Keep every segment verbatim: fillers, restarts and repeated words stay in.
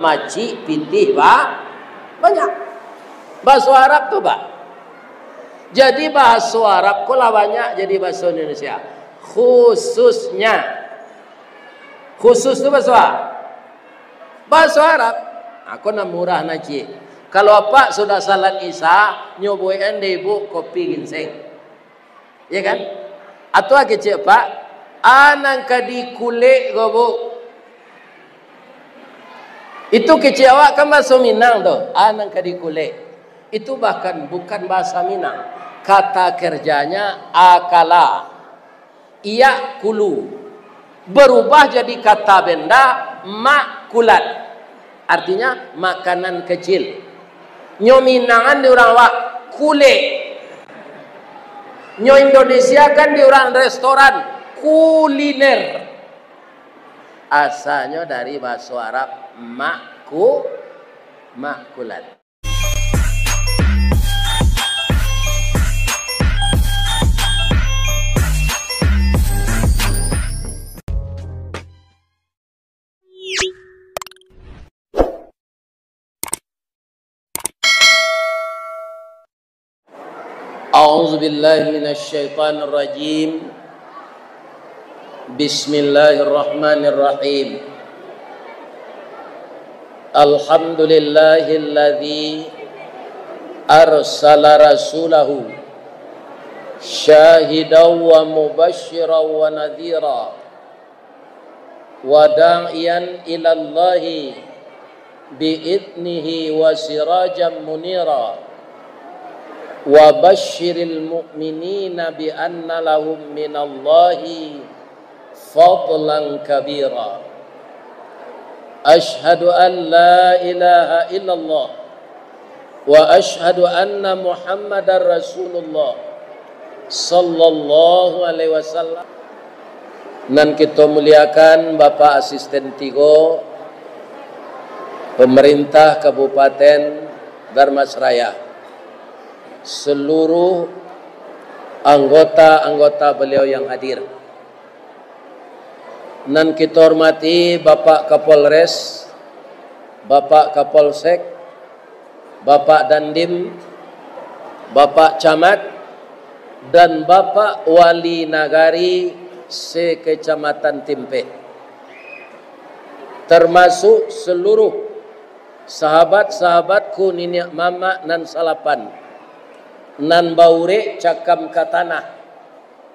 macik, pitih ba-, banyak. Baso Arab tu, Pak. Jadi, baso Arab ko lah banyak jadi baso Indonesia. Khususnya. Khusus tu baso a-, baso Arab. Ako nan murah nan ciek. Kalau apak sudah salat Isya, nyo buekan dek ibu kopi ginseng. Ya kan? Atau kecek, Pak, a nan ka dikulek ko, Bu. Itu kecek awak kan baso Minang tu, a nan ka dikulek. Itu bahkan bukan bahasa Minang. Kata kerjanya akala. Iyak kulu. Berubah jadi kata benda, makulat. Artinya, makanan kecil. Nyo Minangan di urang awak, kulek. Nyo Indonesia kan di urang restoran, kuliner. Asalnyo dari baso Arab, makku-, makulat. أعوذ بالله من الشيطان الرجيم. بسم الله الرحمن الرحيم. الحمد لله الذي أرسل رسوله شاهدا ومبشرا ونذيرا وداعيا إلى الله بإذنه وسراجا منيرا وبشر المؤمنين بأن لهم من الله فضلا كبيرا. أشهد أن لا إله إلا الله وأشهد أن محمدا رسول الله صلى الله عليه وسلم. Nan kito muliakan, Bapak Asisten tigo, Pemerintah Kabupaten Dharmasraya, seluruh anggota-anggota beliau yang hadir. Nan kito hormati, Bapak Kapolres, Bapak Kapolsek, Bapak Dandim, Bapak Camat, dan Bapak Wali Nagari se-Kecamatan Timpeh, termasuk seluruh sahabat-sahabatku niniak mamak nan salapan, nan baurek cakam ka tanah,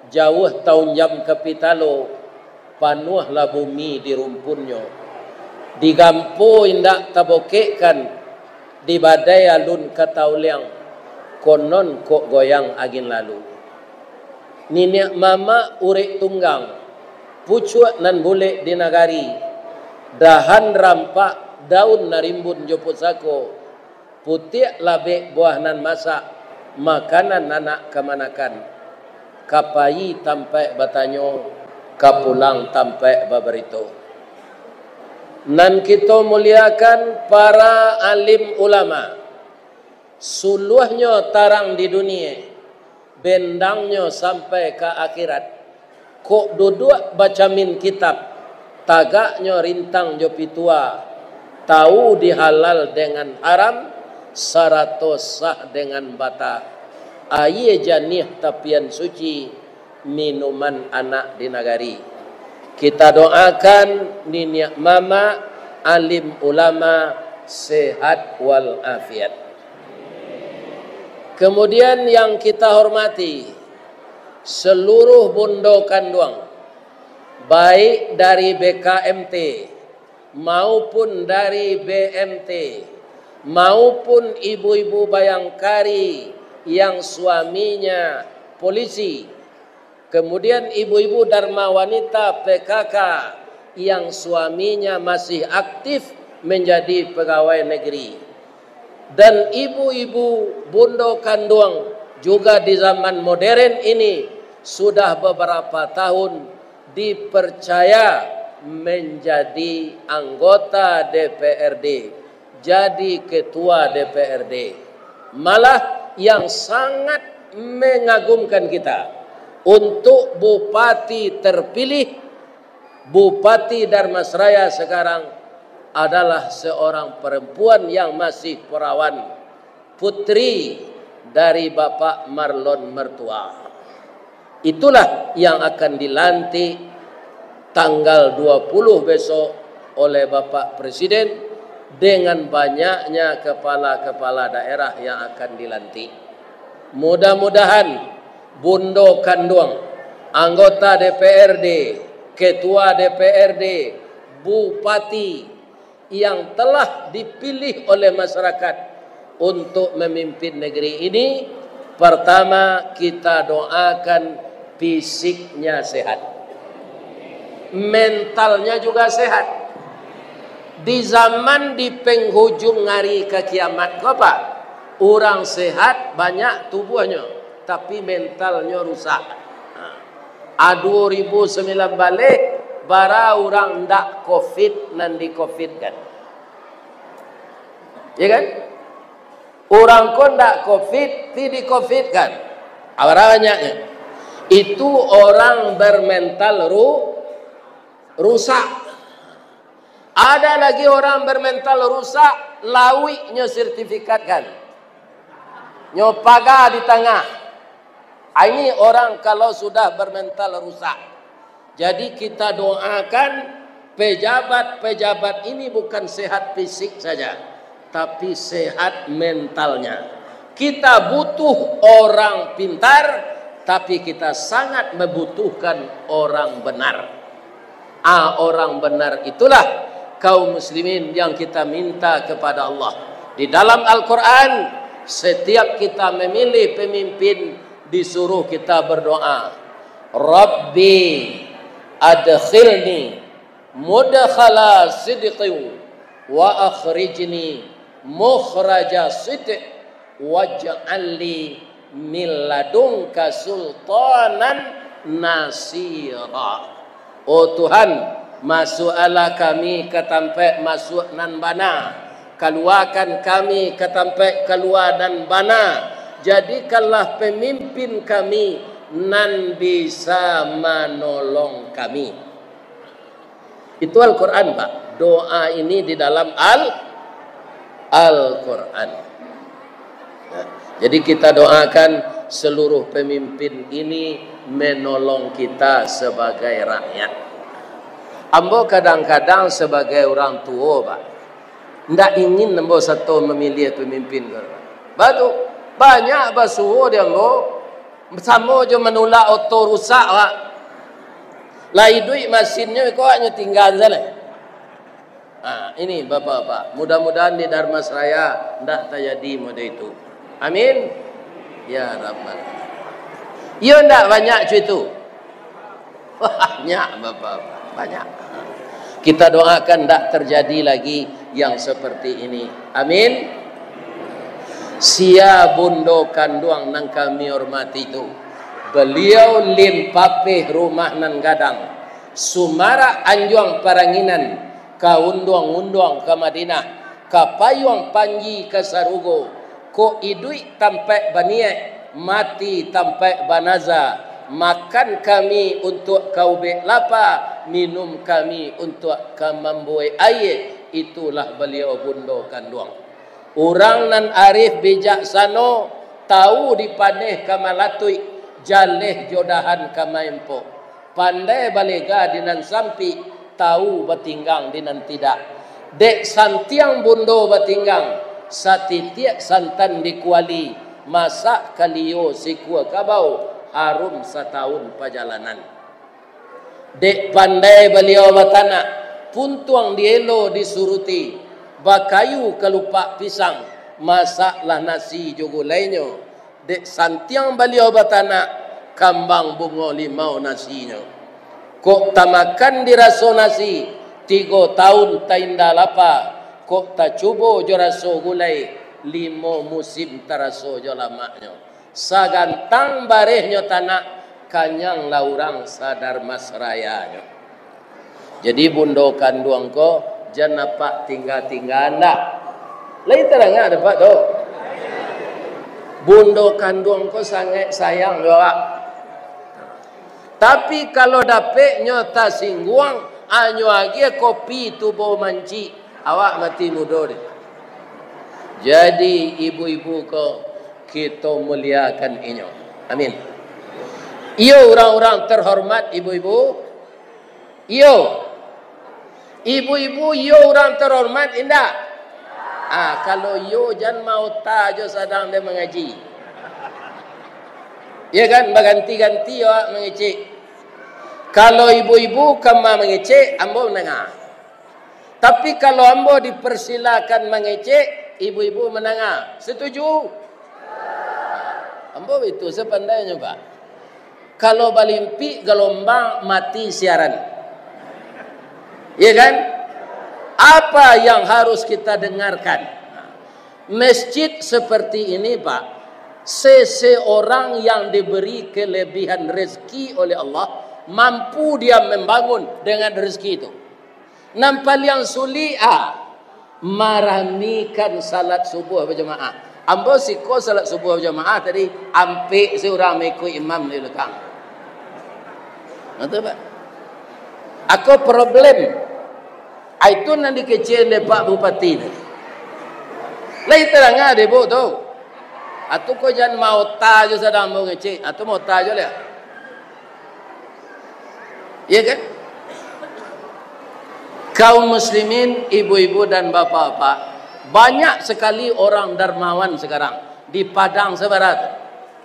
jauah taunjam ka pitalo, panuahlah bumi di rumpunnyo. Digampo indak tabokekkan, di badai alun ka tauliang, konon kok goyang angin lalu. Niniak mamak urek tunggang, pucuak nan bulek di nagari, dahan rampak, daun nan rimbun jo pusako, putiak labek buah nan masak, makanan anak kamanakan. Ka payi tampaik batanyo, ka pulang tampaik babarito. Nan kito muliakan, para alim ulama, suluahnyo tarang di dunie, bendangnyo sampai ka akhirat. Kok duduak bacamin kitab, tagaknyo rintang jo pitua, tawu di halal dengan haram, sarato sah dengan bata. Ayie janiah tapian suci, minuman anak di nagari. Kita doakan niniak mamak, alim ulama, sehat wal afiat. Kemudian yang kita hormati, seluruh bundo kanduang, baik dari B K M T maupun dari B M T, maupun ibu-ibu bayangkari yang suaminya polisi, kemudian ibu-ibu Dharma Wanita P K K yang suaminya masih aktif menjadi pegawai negeri. Dan ibu-ibu bundo kanduang juga di zaman modern ini sudah beberapa tahun dipercaya menjadi anggota D P R D, jadi ketua D P R D. Malah yang sangat mengagumkan kita, untuk bupati terpilih, Bupati Dharmasraya sekarang, adalah seorang perempuan yang masih perawan, putri dari Bapak Marlon mertua. Itulah yang akan dilantik tanggal dua puluh besok oleh Bapak Presiden, dengan banyaknya kepala-kepala daerah yang akan dilantik. Mudah-mudahan Bundo Kanduang, anggota D P R D, ketua D P R D, bupati yang telah dipilih oleh masyarakat untuk memimpin negeri ini, pertama, kita doakan fisiknya sehat, mentalnya juga sehat. Di zaman di penghujung hari ka kiamat ko, Pak, urang sehat banyak tubuahnyo, tapi mentalnyo rusak. Ha. A, dua ribu sembilan baleh, bara urang ndak covid nan di-covidkan. Ya kan? Urang ko ndak covid, ti di-covidkan. Bara banyaknyo. Itu orang bermental ru-, rusak. Ada lagi orang bermental rusak, lauiknyo sertifikatkan. Nyo paga di tangah. Ah, ini orang kalau sudah bermental rusak. Jadi, kita doakan pejabat-pejabat ini bukan sehat fisik saja, tapi sehat mentalnya. Kita butuh orang pintar, tapi kita sangat membutuhkan orang benar. Ah, orang benar itulah, kaum muslimin, yang kita minta kepada Allah. Di dalam Al-Quran, setiap kita memilih pemimpin, disuruh kita berdoa, "Rabbi adkhilni mudkhala sidqin wa akhrijni mukhraja sidq waj'al li min ladunka sultanan nasira." Oh Tuhan, masuakkanlah kami ka tampaik masuak nan bana, kaluakan kami ka tampaik kalua nan bana, jadikanlah pemimpin kami nan bisa manolong kami. Itu Al-Quran, Pak. Doa ini di dalam Al-, Al-Quran. Nah, jadi kita doakan seluruh pemimpin ini menolong kita sebagai rakyat. Ambo kadang-kadang sebagai urang tuo, Pak, ndak ingin ambo sato memilih pemimpin ko. Batu, banyak basuo di ambo, samo jo manulak oto rusak, Pak. Lah iduik masinnyo, iko awaknyo tinggaan sajo. Ha, ini, Bapak-bapak, mudah-mudahan di Dharmasraya ndak tajadi model itu. Amin. Ya Rabbal. Iyo ndak banyak cuitu? Banyak, Bapak-bapak, banyak. Kita doakan ndak terjadi lagi yang seperti ini. Amin. Sia Bundo Kanduang nan kami hormati tu, beliau limpapeh rumah nan gadang, sumarak anjuang paranginan, ka unduang-unduang ka Madinah, ka payuang panji ka sarugo, kok iduik tampaik baniaik, mati tampaik banaza, makan kami untuak ka ubek lapa, minum kami untuak ka mambuek aia, itulah baliau Bundo Kanduang. Urang nan arif bijaksano, tau di paneh ka malatuik, jaleh jo dahan ka maempok. Pandai balega di nan sampik, tau batinggang di nan tidak. Dek santiang bundo batinggang, satitiak santan di kuali, masak kalio sikua kabau, harum satahun pajalanan. Dek pandai baliau batanak, puntuang dielo disuruti, bakayu kalupak pisang, masaklah nasi jo gulainyo. Dek santiang baliau batanak, kambang bungo limau nasinyo. Kok tamakan diraso nasi, tigo taun tainda lapa, kok tacubo jo raso gulai, limo musim taraso jo lamaknyo. Sagantang barehnyo tanak, kanyanglah urang sa-Dharmasrayanyo. Jadi, Bundo Kanduang ko, jan apak tingga-tingga ndak. Lai tadanga dek apak tu. Bundo Kanduang ko sangaik sayang jo awak. Tapi, kalau dapeknyo tasingguang, anyo agiah kopi tubo mancik. Awak mati mudo deh. Jadi, ibu-ibu ko, kito muliakan inyo. Amin. Iyo, urang-urang terhormat, ibu-ibu. Iyo. Ibu-ibu, iyo urang terhormat, indak? Ah, kalau iyo, jan maota jo sadang den mangaji. Iyo kan, baganti-ganti awak mangecek. Kalau ibu-ibu kama mangecek, ambo mandanga. Tapi kalau ambo dipersilakan mangecek, ibu-ibu mandanga. Setuju? Ambo itu sepandainyo, Pak. Kalau balimpik galombang, mati siaran. Iya kan? Apa yang harus kita dengarkan? Masjid seperti ini, Pak, seseorang yang diberi kelebihan rezeki oleh Allah, mampu dia membangun dengan rezeki itu. Nan paliang sulik, ah, maramikan salat subuh bajamaah. Ambo siko salat subuh bajamaah tadi, ampek se urang maikuik imam di balakang. Betul, Pak? Ako problem. Ah, itu nan dikecek dek Pak Bupati tadi. Lai tadanga dek Ibu tu. Atu ko jan maota jo sadang mangecek. Atu maota jo lah. Iya kan? Kaum muslimin, ibu-ibu dan bapak-bapak, banyak sekali orang dermawan sekarang di Padang sabara tu.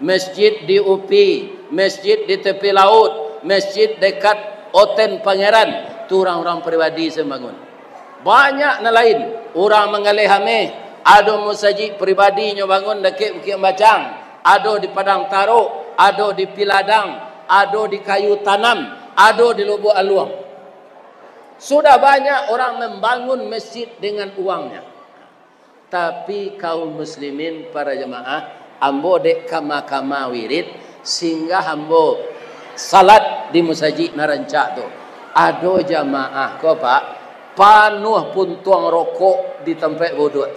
Masjid di upi, masjid di tepi laut, masjid dekat Oten Pangeran, tu urang-urang pribadi se bangun. Banyak nan lain, urang manggaleh ameh, ado musajik pribadi nyo bangun dakek Bukik Bacang, ado di Padang Tarok, ado di Piladang, ado di Kayu Tanam, ado di Lubuak Aluang. Sudah banyak orang membangun masjid dengan uangnya. Tapi kaum muslimin, para jamaah, ambo dek kama-kama wirid, singgah ambo salat di musajik nan rancak tu. Ado jamaah ko, Pak, panuah puntuang rokok di tampek bauduak.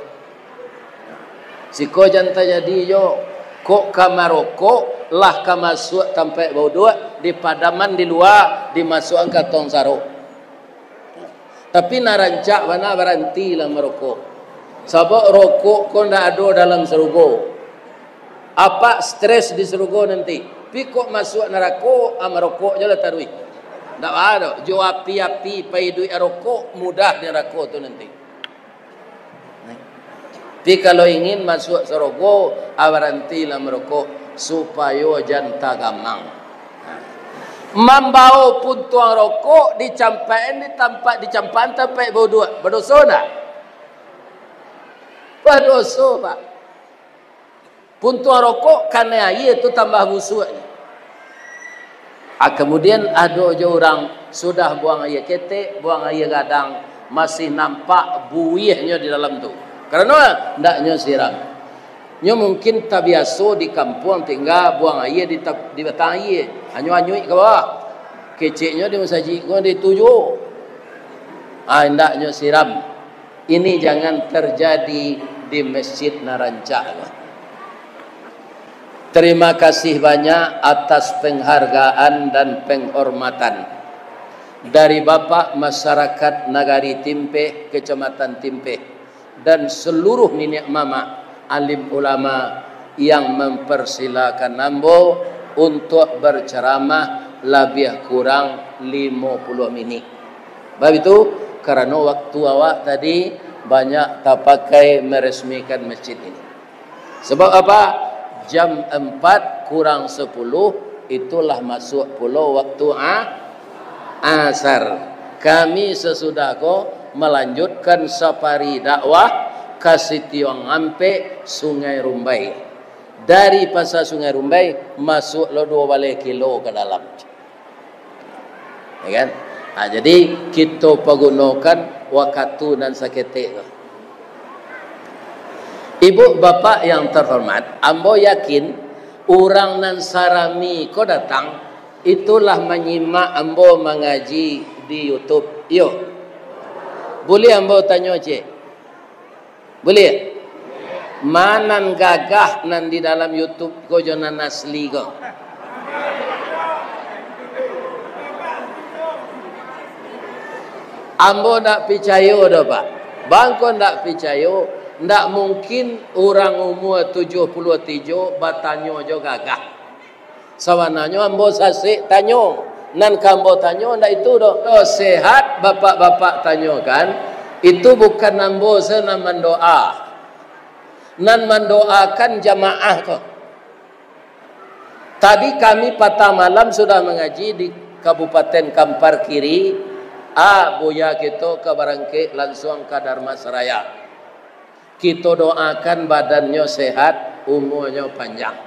Siko jan tajadi jo, kok ka marokok, lah ka masuak tampek bauduak, dipadaman di lua, dimasuakan ka tong sarok. Tapi nan rancak bana barantilah marokok. Sabab rokok ko ndak ado dalam sarugo. Apak stres di sarugo nanti. Pi kok masuak narako, ah, marokok jo lah taruih. Ndak baa doh. Jo api-api pai iduik rokok, mudah di narako tu nanti. Tapi kalau ingin masuak sarugo, ah, barantilah marokok, supayo jan tagamang. Mambao puntuang rokok, dicampakan di tampek, dicampakan tampek bauduak, badoso ndak? Badoso, Pak. Puntuang rokok kanai aia tu tambah busuaknyo. Ah, kamudian ado jo urang sudah buang aia ketek, buang aia gadang, masih nampak buiahnyo di dalam tu. Karano ndak nyo siram. Nyo mungkin tabiaso di kampuang tingga buang aia di tap-, di batang aia. Hanyo anyuik ka bawah. Keceknyo di musajik ko di tu juo. Ah, ndak nyo siram. Ini jangan terjadi di masjid nan rancak ko. Terima kasih banyak atas penghargaan dan penghormatan dari Bapak masyarakat Nagari Timpeh, Kecamatan Timpeh, dan seluruh niniak mamak, alim ulama yang mempersilakan ambo untuk berceramah labiah kurang limo puluah minik. Bab itu, karano waktu awak tadi banyak tapakai meresmikan masjid ini. Sebab apa? Jam empat kurang sepuluh, itulah masuk pulo waktu a-, asar. Kami sesudah ko melanjutkan safari dakwah ka Sitiong Ampek, Sungai Rumbai. Dari Pasa Sungai Rumbai, masuk lo duo baleh kilo ka dalam. Ya kan? Ha, jadi, kito pagunokan wakatu nan saketek tu. Ibu bapak yang terhormat, ambo yakin urang nan sarami ko datang, itulah manyimak ambo mangaji di YouTube. Iyo. Buliah ambo tanyo ciek? Buliah? Ma nan gagah nan di dalam YouTube ko jo nan asli ko? Ambo ndak picayo doh, Pak. Bang ko ndak picayo, ndak mungkin urang umua tujuah puluah tujuah batanyo jo gagah. Sabananyo ambo sasek tanyo, nan ka ambo tanyo ndak itu doh. Kalau sehat, bapak-bapak tanyokan, itu bukan ambo se nan mandoa. Nan mandoakan jamaah ko. Tadi kami patang malam sudah mangaji di Kabupaten Kampar Kiri, a, buya kito ka barangkek lansuang ka Dharmasraya. Kito doakan badannyo sehat, umuanyo panjang.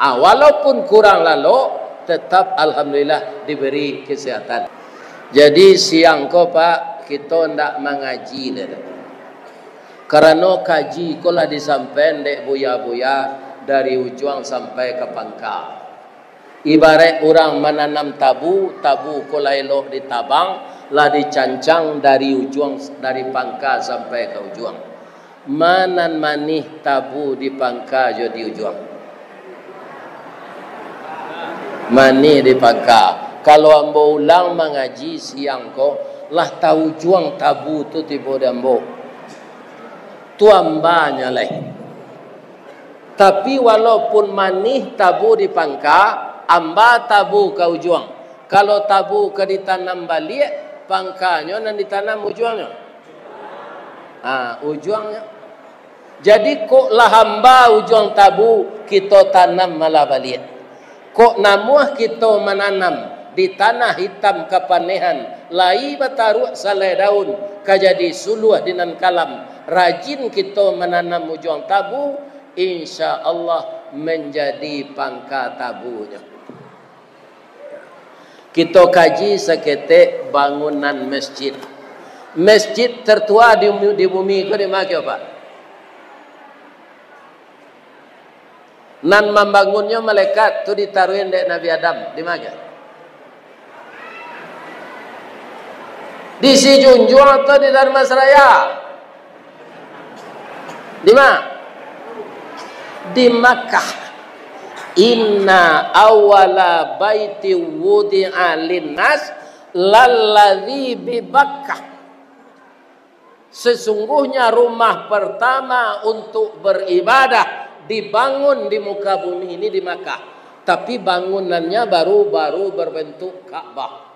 A, walaupun kurang lalok, tetap alhamdulillah diberi kesehatan. Jadi siang ko, Pak, kito ndak mangaji lai. Karano kaji ko lah disampaian dek buya-buya dari ujuang sampai ka pangka. Ibaraik urang mananam tabu, tabu ko lah elok ditabang, lah dicancang dari ujuang, dari pangka sampai ka ujuang. Ma nan manih tabu di pangka jo di ujuang? Manih di pangka. Kalau ambo ulang mangaji siang ko, lah taujuang tabu tu tibo di ambo. Tu ambanyo lai. Tapi walaupun manih tabu di pangka, amba tabu ka ujuang. Kalau tabu ka ditanam baliak, pangkanyo nan ditanam ujuangnyo. Ha, ujuangnyo. Jadi, kok lah amba ujuang tabu, kito tanam malah baliak. Kok namuah kito mananam di tanah itam kapanehan, lai bataruak salai daun, ka jadi suluah di nan kalam, rajin kito mananam ujuang tabu, insya Allah manjadi pangka tabunyo. Kito kaji saketek bangunan masjid. Masjid tertua di, di bumi ko di ma kio, Pak? Nan mambangunnyo malaikat tu ditaruih dek Nabi Adam, di ma kio? Di Sijunjuang atau di Dharmasraya? Di ma? Di Makkah. Inna awwala baiti wudi'a linnas lalladzi bi Bakkah. Sesungguhnya rumah pertama untuk beribadah dibangun di muka bumi ini di Makkah. Tapi bangunannya baru-baru berbentuk Ka'bah.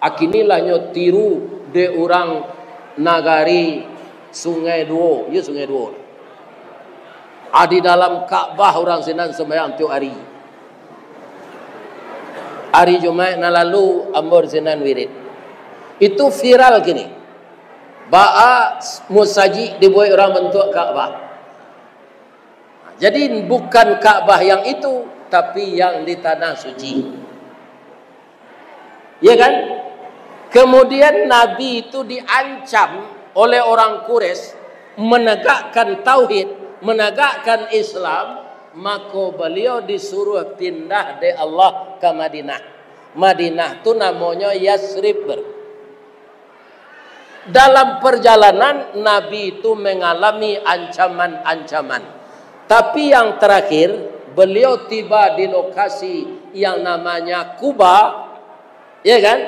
Akini lah nyo tiru dek urang nagari Sungai Duo, iyo Sungai Duo. A, di dalam Ka'bah urang sinan sumbayang tiok ari. Ari Jumaik nan lalu ambo di sinan wirid. Itu viral kini. Baa musajik dibuek urang bantuak Ka'bah. Jadi, bukan Ka'bah yang itu, tapi yang di Tanah Suci. Ya kan? Kemudian Nabi itu diancam oleh orang Quraisy menegakkan tauhid, menegakkan Islam, mako beliau disuruh pindah dek Allah ka Madinah. Madinah tu namonyo Yasrib. Dalam perjalanan, Nabi itu mengalami ancaman-ancaman. Tapi yang terakhir, beliau tiba di lokasi yang namanya Kuba, ya kan?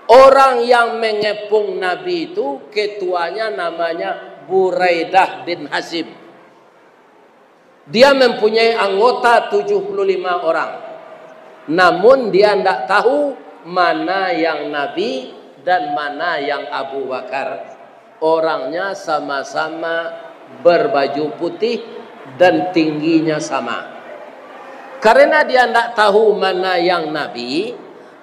Orang yang mengepung Nabi itu, ketuanya namanya Buraidah bin Hasyim. Dia mempunyai anggota tujuh puluh lima orang. Namun, dia ndak tahu mana yang Nabi dan mana yang Abu Bakar. Orangnya sama-sama berbaju putih dan tingginya sama. Karena dia ndak tahu mana yang Nabi,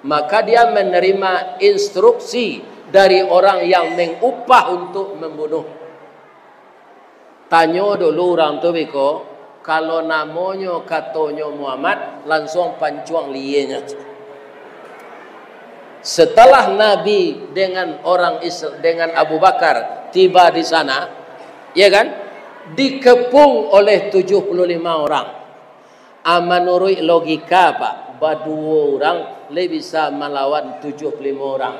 maka dia menerima instruksi dari orang yang mengupah untuk membunuh. Tanyo dulu urang tu beko, kalau namonyo, katonyo, Muhammad, lansuang pancuang lienyo. Setelah Nabi dengan orang Isra-, dengan Abu Bakar tiba di sana, ya kan, dikepung oleh tujuh puluh lima orang. Ah, manuruik logika, Pak, baduo urang lai bisa malawan tujuh puluh lima urang.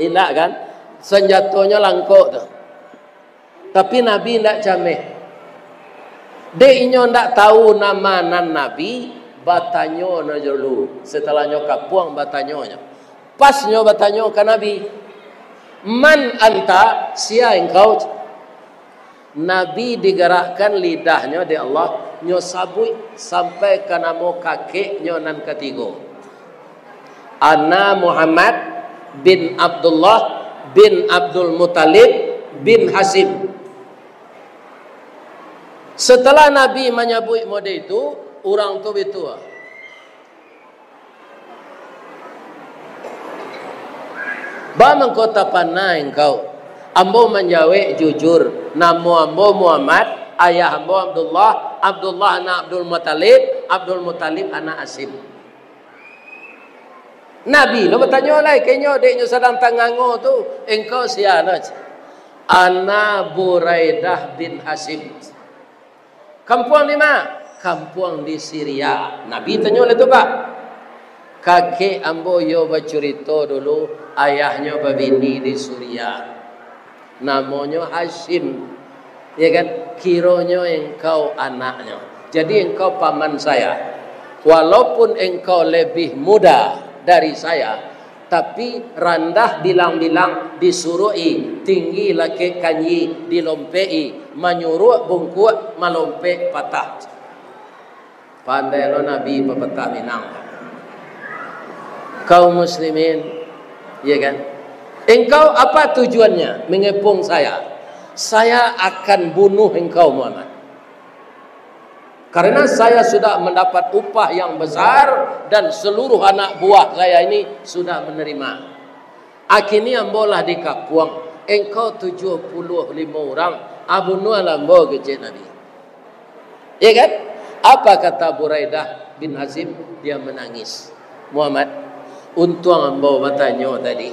Indak kan? Sanjatonyo langkok tu. Tapi Nabi indak cameh. Dek inyo indak tahu nama nan Nabi, batanyo nyo dulu. Setelah nyo kapuang, batanyo nyo. Pas nyo batanyo ka Nabi, "Man anta, sia engkau?" Nabi digerakkan lidahnyo dek Allah, nyo sabuik sampai ka namo kakeknyo nan katigo. "Ana Muhammad bin Abdullah bin Abdul Muttalib bin Hasyim." Setelah Nabi manyabuik mode itu, urang tu bitua. "Ba mangko tapana engkau?" "Ambo manjawek jujur, namo ambo Muhammad, ayah ambo Abdullah, Abdullah anak Abdul Muttalib, Abdul Muttalib anak Hasyim." Nabi lo batanyo lai ka inyo, dek inyo sadang tangango tu, "Engkau sia?" "Ana Buraidah bin Hasyim." "Kampuang di ma?" "Kampuang di Siria." Nabi tanyo lai tu, Pak. "Kakek ambo iyo bacurito dulu, ayahnyo babini di Suria. Namonyo Hasyim." Ya kan? "Kironyo engkau anaknyo. Jadi engkau paman saya. Walaupun engkau lebih muda dari saya, tapi randah bilang-bilang disuruhi, tinggi lakek kanji dilompeki, manyuruak bungkuak, malompek patah." Pandai lo Nabi papatah Minang. Kaum muslimin, ya kan? "Engkau apa tujuannya mengepung saya?" "Saya akan bunuh engkau, Muhammad. Karena saya sudah mendapat upah yang besar dan seluruh anak buah saya ini sudah menerima. Akini ambo lah dikapuang, engkau tujuah puluah limo urang, a bunuahlah ambo," kecek Nabi. Ya kan? Apa kata Buraidah bin Hasyim? Dia menangis. "Muhammad, untuang ambo batanyo tadi.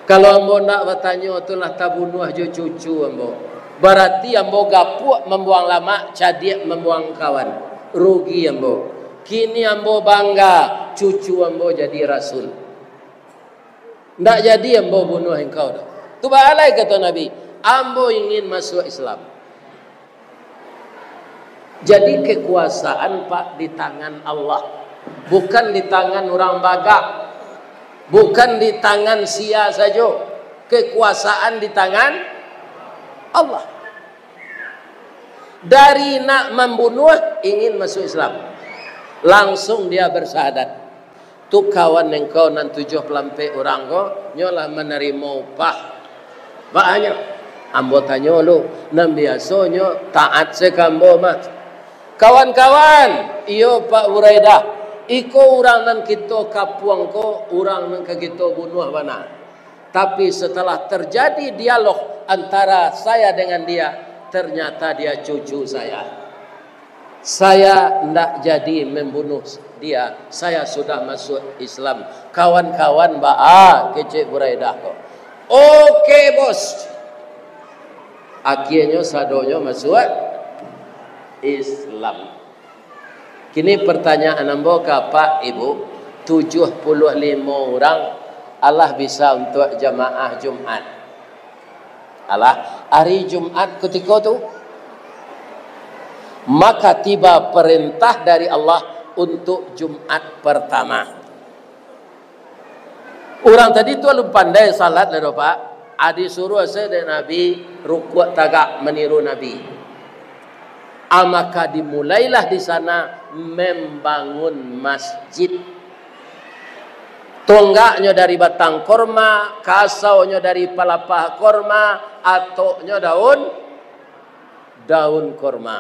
Kalau ambo ndak batanyo tu lah tabunuah jo cucu ambo. Barati ambo gapuak mambuang lamak, cadiak mambuang kawan. Rugi ambo. Kini ambo bangga, cucu ambo jadi rasul. Ndak jadi ambo bunuah engkau doh." Tu baalai kato Nabi, "Ambo ingin masuak Islam." Jadi kekuasaan, Pak, di tangan Allah. Bukan di tangan urang bagak. Bukan di tangan sia sajo. Kekuasaan di tangan Allah. Dari nak mambunuah, ingin masuak Islam. Langsung dia bersyahadat. Tu kawan engkau nan tujuah puluah ampek urang ko, nyo lah manarimo upah. Baa nyo? Ambo tanyo lu, nan biasonyo taat se ka ambo mah. "Kawan-kawan, iyo Pak Buraidah, iko urang nan kito kapuang ko, urang nan ka kito bunuah bana. Tapi setelah terjadi dialog antara saya dengan dia, ternyata dia cucu saya. Saya ndak jadi membunuh dia, saya sudah masuk Islam. Kawan-kawan baa?" kecek Buraidah ko. "Oke, Bos." Akienyo sadonyo masuak Islam. Kini pertanyaan ambo ka Apak, Ibu, tujuah puluah limo urang alah bisa untuak jamaah Jumat. Alah, hari Jumat kutiko tu, maka tiba perintah dari Allah untuk Jumat pertama. Urang tadi tu alun pandai salat lai doh, Pak. A, disuruah se dek Nabi rukuak tagak maniru Nabi. A, maka dimulailah di sana membangun masjid. Tonggaknyo dari batang korma, kasaunyo dari palapah korma, atoknyo daun, daun korma.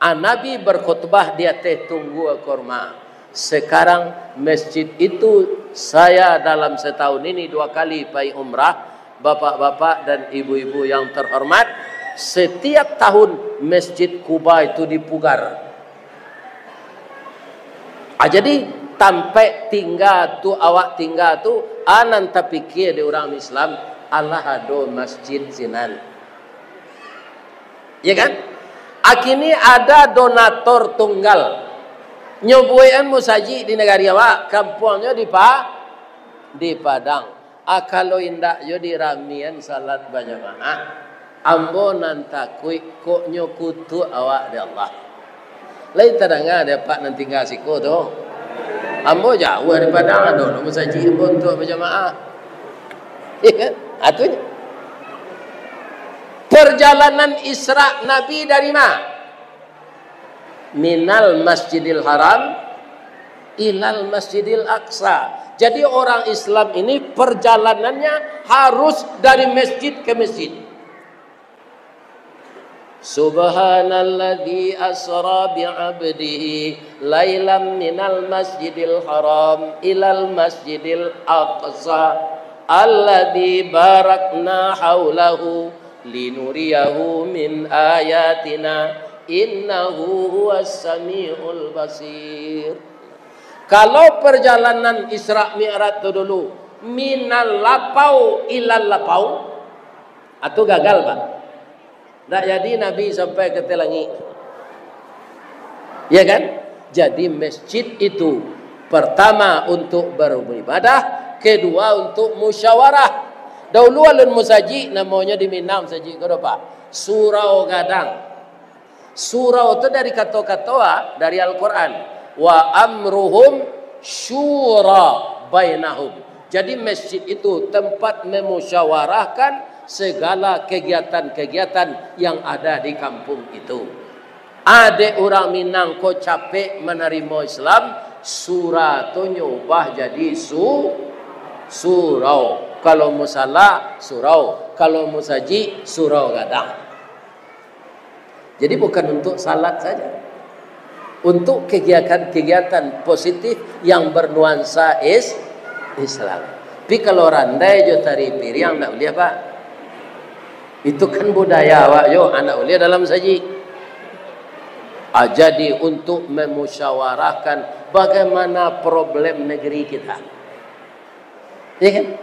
A, Nabi berkhutbah di ateh tunggua korma. Sekarang masjid itu, saya dalam setahun ini dua kali pai umrah, bapak-bapak dan ibu-ibu yang terhormat, setiap tahun Masjid Kuba itu dipugar. A, jadi, tampek tingga tu, awak tingga tu, a, nan tapikia di urang Islam, alah ado masjid sinan. Ya kan? A, kini ada donator tunggal. Nyo buekan musajik di nagari awak, kampuangnyo di Pa-, di Padang. A, kalau indak yo diramian salat bajamaah, ambo nan takuik kok nyo kutuak awak dek Allah. Lai tadanga dek Apak nan tingga siko tu? Ambo jauah dari Padang, ado lo musajik ambo untuak bajamaah. Ya kan? Atunya. Perjalanan Isra Nabi dari mana? Minal Masjidil Haram ilal Masjidil Aqsa. Jadi orang Islam ini perjalanannya harus dari masjid ke masjid. Subhanalladzi asra bi'abdihi lailam minal masjidil haram ilal masjidil aqsa alladzi barakna haulahu linuriyahu min ayatina innahu huwas samiul basir. Kalau perjalanan Isra Mi'raj tu dulu, minal lapau ilal lapau, atau gagal, Pak? Ndak jadi Nabi sampai ka ateh langik. Ya kan? Jadi masjid itu pertama untuk beribadah, kedua untuk musyawarah. Dahulu alun musajik, namonyo di Minang musajik ko, Pak. Surau Gadang. Surau tu dari kato-kato, ah, dari Al-Quran. Wa amruhum syura bainahum. Jadi masjid itu tempat memusyawarahkan segala kegiatan-kegiatan yang ada di kampung itu. Adek urang Minang ko capek manarimo Islam, sura tu nyo ubah jadi su-, surau. Kalau musala, surau. Kalau musajik, surau gadang. Jadi bukan untuk salat saja. Untuk kegiatan-kegiatan positif yang bernuansa is-, Islam. Tapi kalau randai jo tari piriang, ndak buliah, Pak. Itu kan budaya awak jo, ndak buliah dalam sajik. Ah, jadi untuk memusyawarahkan bagaimana problem negeri kita. Ya kan?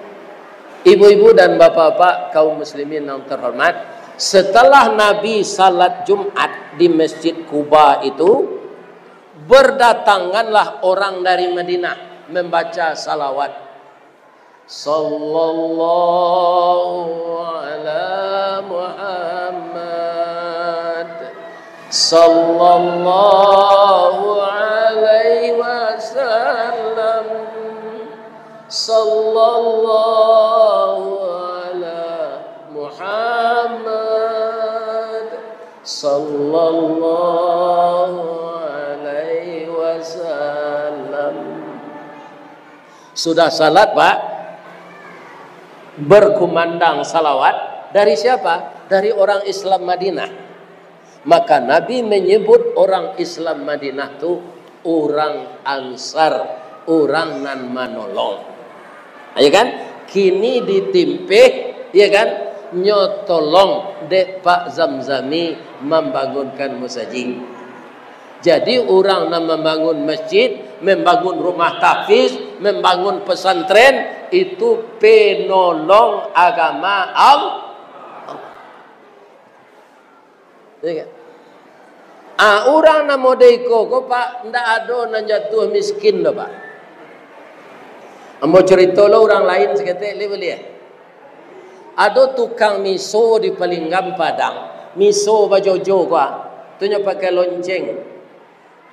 Ibu-ibu dan bapak-bapak, kaum muslimin yang terhormat, setelah Nabi salat Jumat di Masjid Quba itu, berdatanganlah orang dari Madinah membaca salawat. Sallallahu ala Muhammad. Sallallahu alaihi wasallam. Sallallahu ala Muhammad. Sallallahu alaihi wasallam. Sudah salat, Pak, berkumandang salawat. Dari siapa? Dari orang Islam Madinah. Maka Nabi menyebut orang Islam Madinah tu urang Ansar, urang nan manolong. Ayo kan? Kini ditimpeh, ya kan? Nyo tolong dek Pak Zamzami mambangunkan musajik. Jadi, urang nan mambangun masjid, mambangun rumah tahfiz, mambangun pesantren, itu penolong agama Allah. Ya kan? Ah, urang nan model iko ko, Pak, ndak ado nan jatuah miskin doh, Pak. Ambo carito lo urang lain saketek, lai buliah? Ado tukang miso di Palinggam Padang. Miso bajojo ko, ah. Tu nyo pakai lonceng.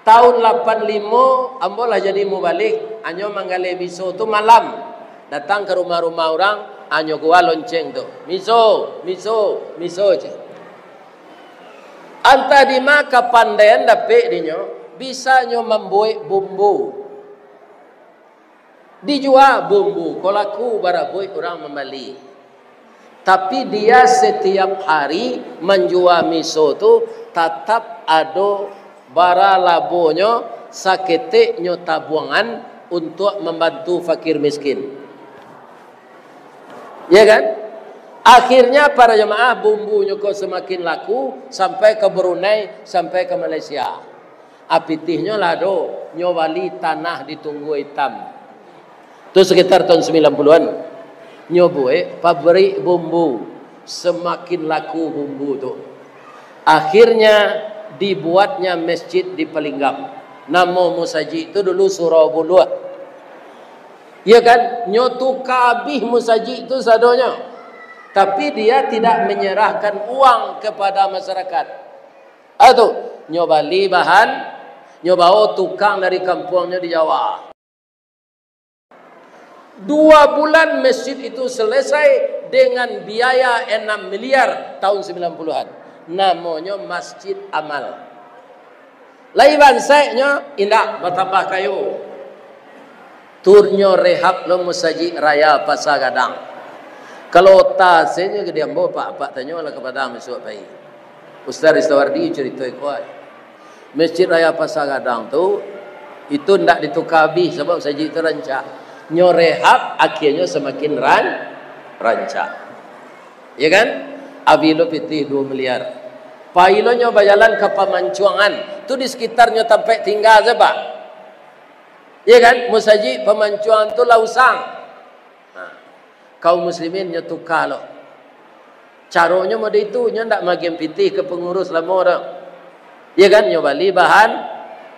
Tahun lapan limo, ambo lah jadi mubalig, anyo manggaleh miso tu malam. Datang ka rumah-rumah urang, anyo gua lonceng tu. Miso, miso, miso, ceh. Antah di ma kapandaian dapek dinyo, bisa nyo mambuek bumbu. Dijua bumbu ko laku, barabuik urang mambali. Tapi dia setiap hari manjua miso tu, tatap ado bara labonyo, saketek nyo tabuangan untuak mambantu fakir miskin. Ya kan? Akhirnya para jamaah, bumbunyo ko samakin laku sampai ka Brunei, sampai ka Malaysia. Apitihnyo lah ado, nyo bali tanah di Tunggua Itam. Tu sekitar tahun sembilan puluhan. Nyo buek pabrik bumbu, samakin laku bumbu tu. Akhirnya dibuatnya masjid di Palinggam. Namo musajik tu dulu Surau Buluah. Ya kan? Nyo tuka abih musajik tu sadonyo. Tapi dia tidak menyerahkan uang kepada masyarakat. Ah tu, nyo bali bahan, nyo bao tukang dari kampuangnyo di Jawa. Dua bulan masjid itu selesai dengan biaya enam miliar tahun sembilan puluhan. Namonyo Masjid Amal. Lai bansaiknyo, indak, batambah kayo. Turnyo rehab lo Musajik Raya Pasa Gadang. Kalau tasenyo gede ambo, Pak, Pak tanyolah ka Padang bisuak pai. Ustaz Ristawardi carito iko ai. Masjid Raya Pasa Gadang tu, itu ndak dituka abih sabab musajik tu rancak. Nyo rehab, akhianyo samakin ran-, rancak. Ya kan? Abih lo pitih dua miliar. Pai lo nyo bajalan ka Pamancuangan. Tu di sekitarnyo tampek tingga se, Pak. Ya kan? Musajik Pamancuangan tu lah usang. Nah, kaum muslimin nyo tuka lo. Caronyo model itu, nyo ndak magian pitih ka pangurus lamo doh. Ya kan? Nyo bali bahan,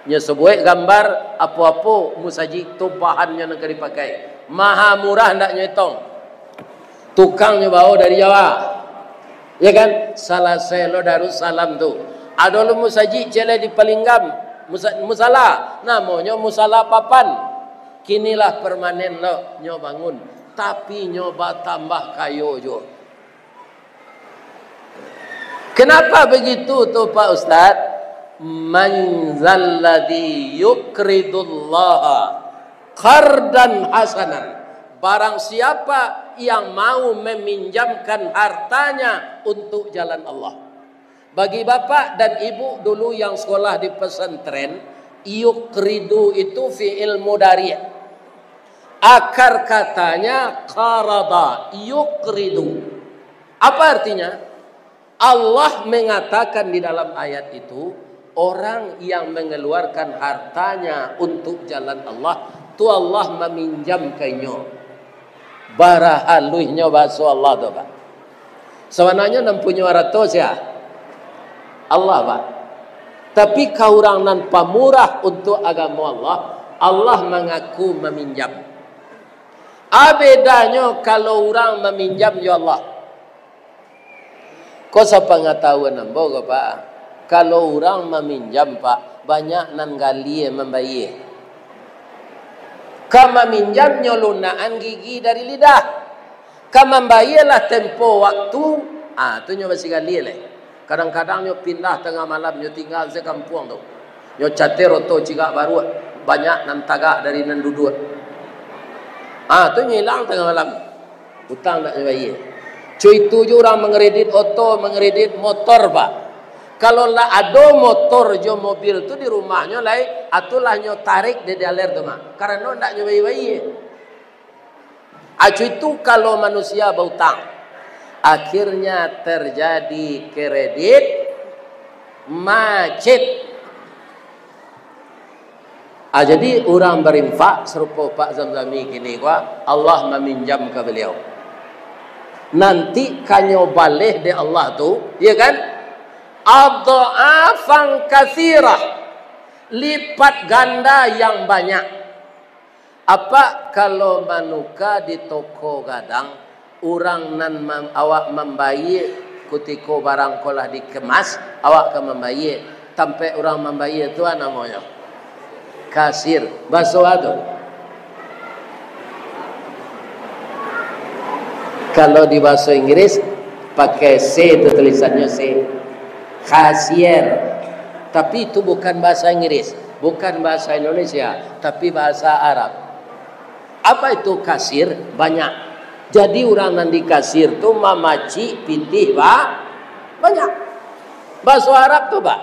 nyo sabuik gambar, apo-apo musajik tu bahannyo nan ka dipakai. Maha murah ndak nyo etong. Tukangnyo bao dari Jawa. Ya kan? Salasai lo Darussalam tu. Ado lo musajik ciek lai di Palinggam, musa-, musala. Namonyo Musala Papan. Kini lah permanen lo nyo bangun. Tapi nyo batambah kayo juo. Kenapa begitu tu, Pak Ustaz? "Man zalladzi yuqridullaha qardan hasanan." Barang siapa yang mau meminjamkan hartanya untuk jalan Allah. Bagi bapak dan ibu dulu yang sekolah di pesantren, yuqridu itu fi'il mudhari'. Akar katanya qarada, yuqridu. Apa artinya? Allah mengatakan di dalam ayat itu, orang yang mengeluarkan hartanya untuk jalan Allah, tu Allah maminjamkainnyo. Bara haluihnyo bahaso Allah tu, Pak. Sabananyo nan punyo arato sia? Allah, Pak. Tapi ka urang nan pamurah untuak agamo Allah, Allah mangaku maminjam. A bedanyo kalau urang maminjam jo Allah? Ko sapangatahuan ambo ko, Pak, kalau urang maminjam, Pak, banyak nan galie mambayie. Ka maminjam nyo lunakan gigi dari lidah. Ka mambayie lah tempo waktu, ah, tu nyo basi galie lai. Kadang-kadang nyo pindah tangah malam, nyo tingga se kampuang tu. Nyo cater oto cigak baruak, banyak nan tagak dari nan duduak. Ah, tu nyo ilang tangah malam. Utang ndak nyo bayie. Co itu juo urang mangkredit oto, mangkredit motor, Pak. Kalau lah ado motor jo mobil tu di rumahnyo lai, atulah nyo tarik di dealer tu mah. Karano ndak nyo bayie-bayie. Acu itu kalau manusia bautang, akhirnya terjadi kredit macet. Ah, jadi urang barinfak sarupo Pak Zamzami kini ko, Allah maminjam ka baliau. Nanti kanyo baleh dek Allah tu, ya kan? Adha'afan katsirah, lipat ganda yang banyak. Apak kalau manuka di toko gadang, urang nan mam-, awak mambayie kutiko barang ko lah dikemas, awak ka mambayie. Tampek urang mambayie tu a namonyo? Kasir. Baso a tu? Kalau di baso Inggris, pakai C tu tulisannyo C. Kasir. Tapi itu bukan bahasa Inggris, bukan bahasa Indonesia, tapi bahasa Arab. Apa itu kasir? Banyak. Jadi urang nan di kasir tu mamacik pitih ba-, banyak. Bahaso Arab tu, Pak.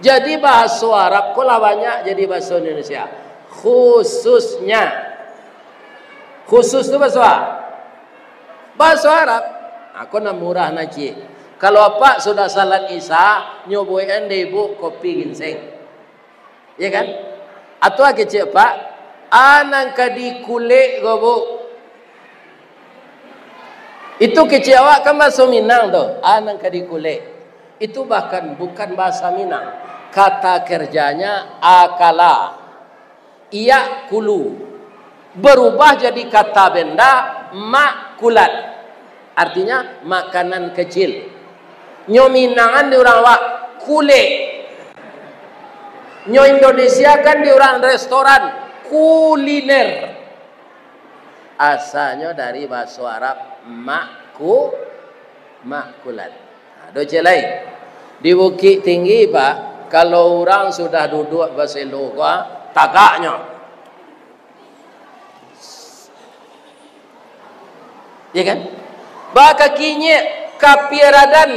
Jadi bahaso Arab ko lah banyak jadi bahaso Indonesia. Khususnya. Khusus tu bahaso a-, bahaso Arab. Ako nan murah nan ciek. Kalau apak sudah salat Isya, nyo buekan dek ibu kopi ginseng. Ya kan? Atau kecek apak, a nan ka dikulek ko, Bu. Itu kecek awak kan bahaso Minang tu, a nan ka dikulek. Itu bahkan bukan bahasa Minang. Kata kerjanya akala. Iyak kulu. Berubah jadi kata benda makulat. Artinya makanan kecil. Nyo Minangan di urang awak, kulek. Nyo Indonesia kan di urang restoran, kuliner. Asalnyo dari bahaso Arab maku-, makulat. Nah, ado ciek lai. Di Bukittinggi, Pak, kalau urang sudah duduak baselo ko, ah, tagaknyo. Ya kan? Bakakinyek kapiaradan.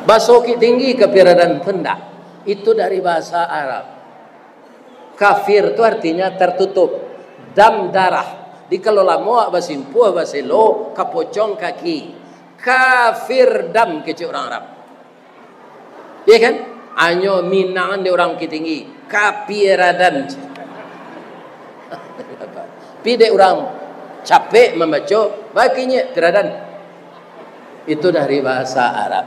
Bahaso Bukittinggi kapiaradan tu ndak. Itu dari bahasa Arab. Kafir tu artinya tertutup. Dam darah. Di kalau lamo awak basimpuah, baselo, kapocong kaki. Kafir dam kecek urang Arab. Iya kan? Anyo Minang dek urang Bukittinggi. Kapiaradan. Pi dek urang capek mambaco, bakakinyek piaradan. Itu dari bahasa Arab.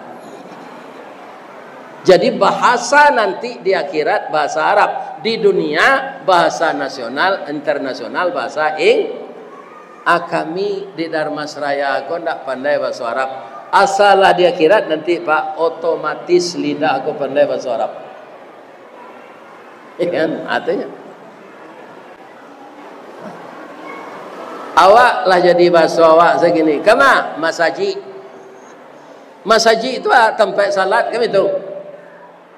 Jadi, bahasa nanti di akhirat bahasa Arab, di dunia bahasa nasional, internasional bahasa Ing-, ah, kami di Dharmasraya ko ndak pandai bahaso Arab. Asalah di akhirat nanti, Pak, otomatis lidah ko pandai bahaso Arab. Iya kan? Artinya, awak lah jadi bahaso awak sagini. Kama? Masajik. Masajik tu, ah, tampek salat, kan itu?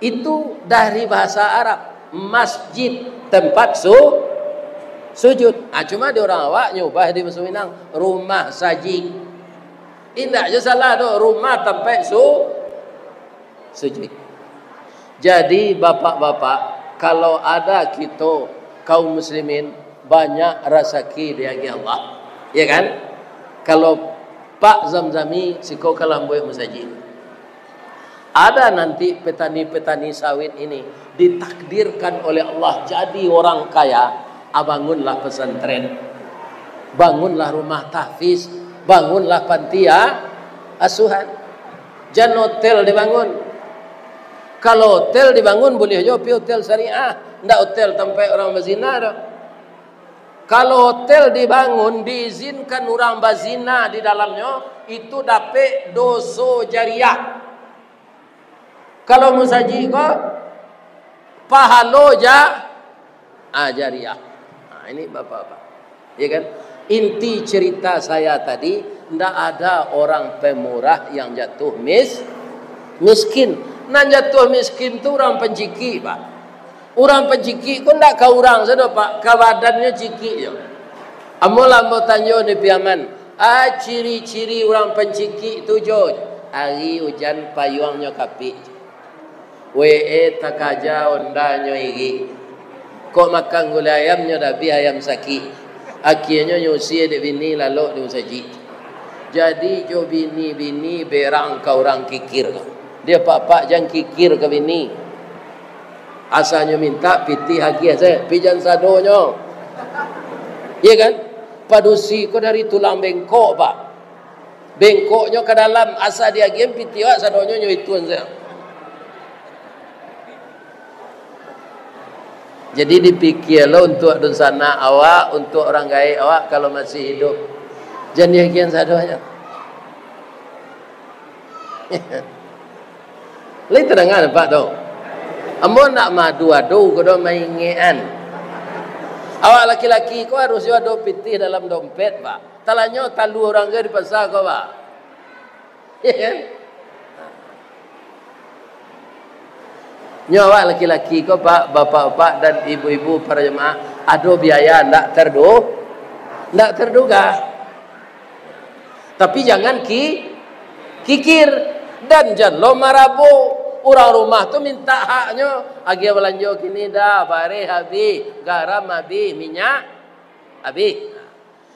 Itu dari bahasa Arab. Masjid, tempat su-, sujud. Ah, cuma di urang awak nyubah di bahaso Minang, rumah sajik. Indak je salah tu, rumah tampek su-, sujud. Jadi, bapak-bapak, kalau ada kito kaum muslimin, banyak rasaki diagiah Allah. Ya kan? Kalau Pak Zamzami, siko ka lambuik masajik. Ada nanti petani-petani sawit ini ditakdirkan oleh Allah jadi orang kaya, ah, bangunlah pesantren, bangunlah rumah tahfiz, bangunlah panti, ah, asuhan. Jan hotel dibangun. Kalau hotel dibangun, buliah jo pi hotel syariah, ndak hotel tampek urang bazina doh. Kalau hotel dibangun, diizinkan urang bazina di dalamnyo, itu dapek doso jariah. Kalau musajik ko, pahalo ja-, ah, jariah. Ah, ini bapak-bapak. Ya kan? Inti cerita saya tadi, ndak ada orang pemurah yang jatuh mis-, miskin. Nan jatuh miskin tu urang pancikik, Pak. Urang pancikik ko ndak ka urang sado, Pak, ka badannyo cikik jo. Ambo lah ambo tanyo ni Piaman, ah, ciri-ciri urang pancikik tu jo, ari ujan payuangnyo kapik, W E takaja ondanyo irik, kok makan gulai ayam nyo dabih ayam sakik, akienyo nyo usie dek bini lalok di musajik. Jadi jo bini-bini berang ka urang kikir. Dia pak-pak jan kikir ka bini. Asanyo mintak pitih agiah sajo, pi jan sadonyo. Iya kan? Padusi ko dari tulang bengkok, Pak. Bengkoknyo ka dalam, asa diagiah pitih awak sadonyo nyo ituan sajo. Jadi dipikia lo untuak dunsanak awak, untuak urang gaek awak kalau masih iduik. Jan diagiahan sadonyo. Lai tadanga nampak tu? Ambo ndak maadu-adu ko doh, maingekan. Awak laki-laki ko harus jo ado pitih dalam dompet, Pak. Talanyo talua urang ko di pasa ko, Pak. Iya kan? Nyo awak laki-laki ko, Pak, bapak-bapak dan ibu-ibu para jemaah, ado biaya ndak terdu-, ndak terduga. Tapi jangan ki-, kikir. Dan jan lo marabo. Urang rumah tu mintak haknyo. Agiah balanjo kini dah, bareh abih, garam abih, minyak abih.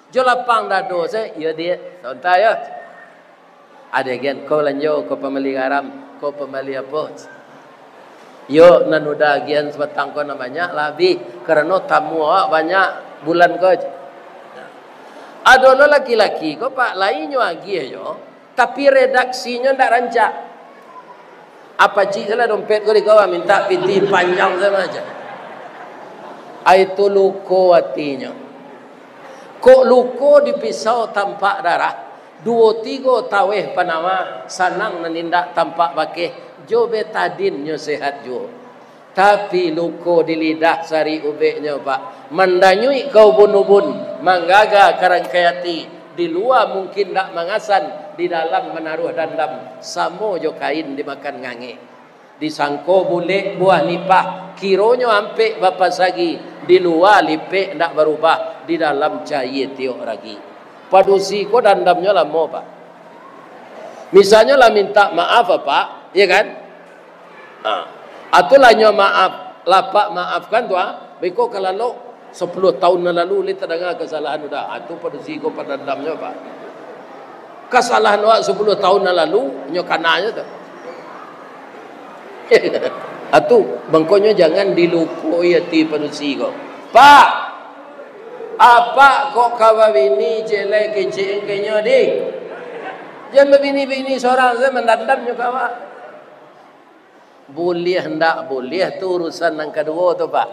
Jo lapang dado se, "Iyo, Diak, sabanta yo." Ado agiahan, "Ko balanjo, ko pambali garam, ko pambali apo." "Iyo, nan uda agiahan sabatang ko nan banyak lah abih, karano tamu awak banyak bulan ko." Ado lo laki-laki ko, Pak, lai nyo agiah jo, tapi redaksinyo ndak rancak. Apacik salah dompet ko di kawan, mintak pitih panjang sajo. Ai tu luko atinyo. Kok luko di pisau tampak darah, duo tigo taweh panawar, sanang nan indak tampak bakeh, jo betadin nyo sehat juo. Tapi luko di lidah sarik ubeknyo, Pak, mandanyuik ka ubun-ubun. Manggaga ka rangkai ati, di lua mungkin ndak mangasan, di dalam manaruah dandam, samo jo kain dimakan ngangek. Disangko bulek buah nipah, kironyo ampek bapasagi, di lua lipek ndak barubah, di dalam cayie tiok ragi. Padusi ko dandamnyo lamo, Pak. Misalnyo lah mintak maaf, Pak, iyo kan? Ha. Atulah nyo maaf, lapak maafkan tu, ha. Beko ka lalok, sapuluah taun nan lalu, lai tadanga kasalahan tu doh. Ha, tu padusi ko pandandamnyo, Pak. Kasalahan awak sapuluah taun nan lalu, nyo kananyo tu. Ha, tu, mangkonyo jangan dilupoi ati padusi ko. Pak, apak kok ka babini, ciek lai kecek engkenyo, di. Jan babini-bini sorang, saya mandandamnyo ka awak. Buliah ndak buliah tu urusan nan kaduo tu, Pak.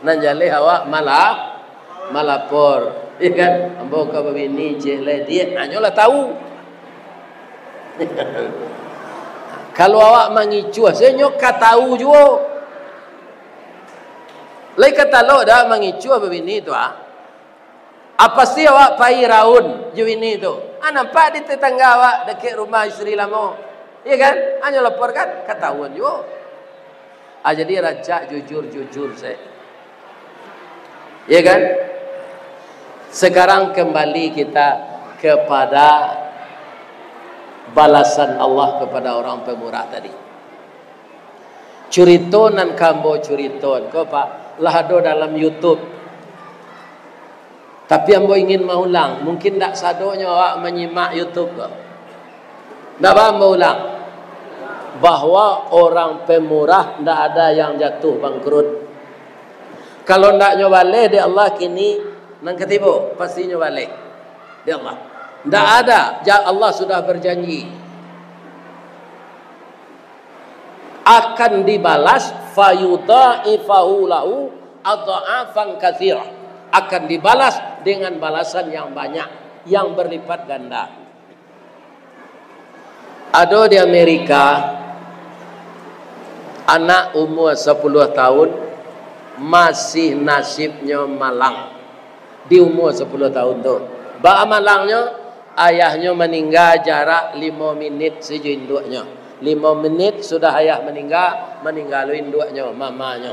Nan jaleh awak malah malapor, iyo kan? Ambo ka babini, ciek lai, diak, hanyo lah tahu. Kalau awak mangicuah, sajo nyo ka tahu juo. Lai ka talok dah mangicuah babini tu, ah. Ah, pasti awak pai raun jo bini tu. Ah, nampak di tetangga awak, dakek rumah isteri lamo. Iyo kan? Hanyo laporkan, katahuan juo. Ah, jadi rancak jujur-jujur sajo. Iyo kan? Sekarang kembali kita kepada balasan Allah kepada orang pemurah tadi. Curito nan ka ambo curitoan ko, Pak, lah ado dalam YouTube. Tapi ambo ingin maulang, mungkin ndak sadonyo awak manyimak YouTube ko. Ndak ba ambo ulang, bahwa orang pemurah ndak ada yang jatuh bangkrut. Kalau ndak nyo baleh dek Allah kini, nan ka tibo, pasti nyo baleh dek Allah. Ndak ada, ja-, Allah sudah berjanji akan dibalas, fayudha'ifahu lahu adha'afan katsirah, akan dibalas dengan balasan yang banyak, yang berlipat ganda. Ado di Amerika, anak umua sapuluah taun, masih nasibnyo malang. Di umua sapuluah taun tu. Baa malangnyo? Ayahnyo maningga jarak limo minit sajo induaknyo. Limo minit sudah ayah maningga, maningga lo induaknyo, mamanyo.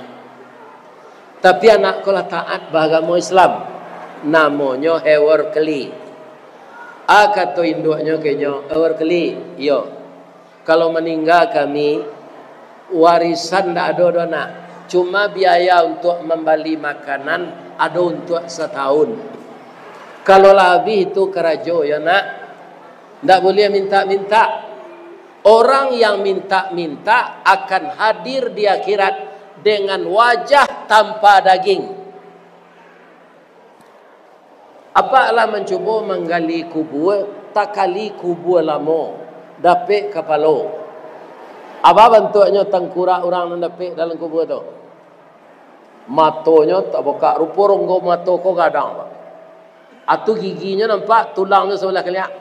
Tapi anak ko lah taat baagamo Islam. Namonyo Howard Kelly. Ah, kato induaknyo ka inyo, "Howard Kelly, iyo. Kalau maningga kami, warisan ndak ado doh, Nak. Cuma biaya untuak mambali makanan ado untuak sataun. Kalau lah abih itu karajo, yo, Nak. Ndak buliah mintak-mintak. Orang yang mintak-mintak akan hadir di akhirat dengan wajah tanpa daging." Apak lah mancubo manggali kubua, takali kubua lamo, dapek kapalo. Apo bantuaknyo tangkurak urang nan dapek dalam kubua tu? Matonyo tabukak, rupo rongga mato ko gadang, Pak. Atu giginyo nampak, tulangnyo sabalah kaliak.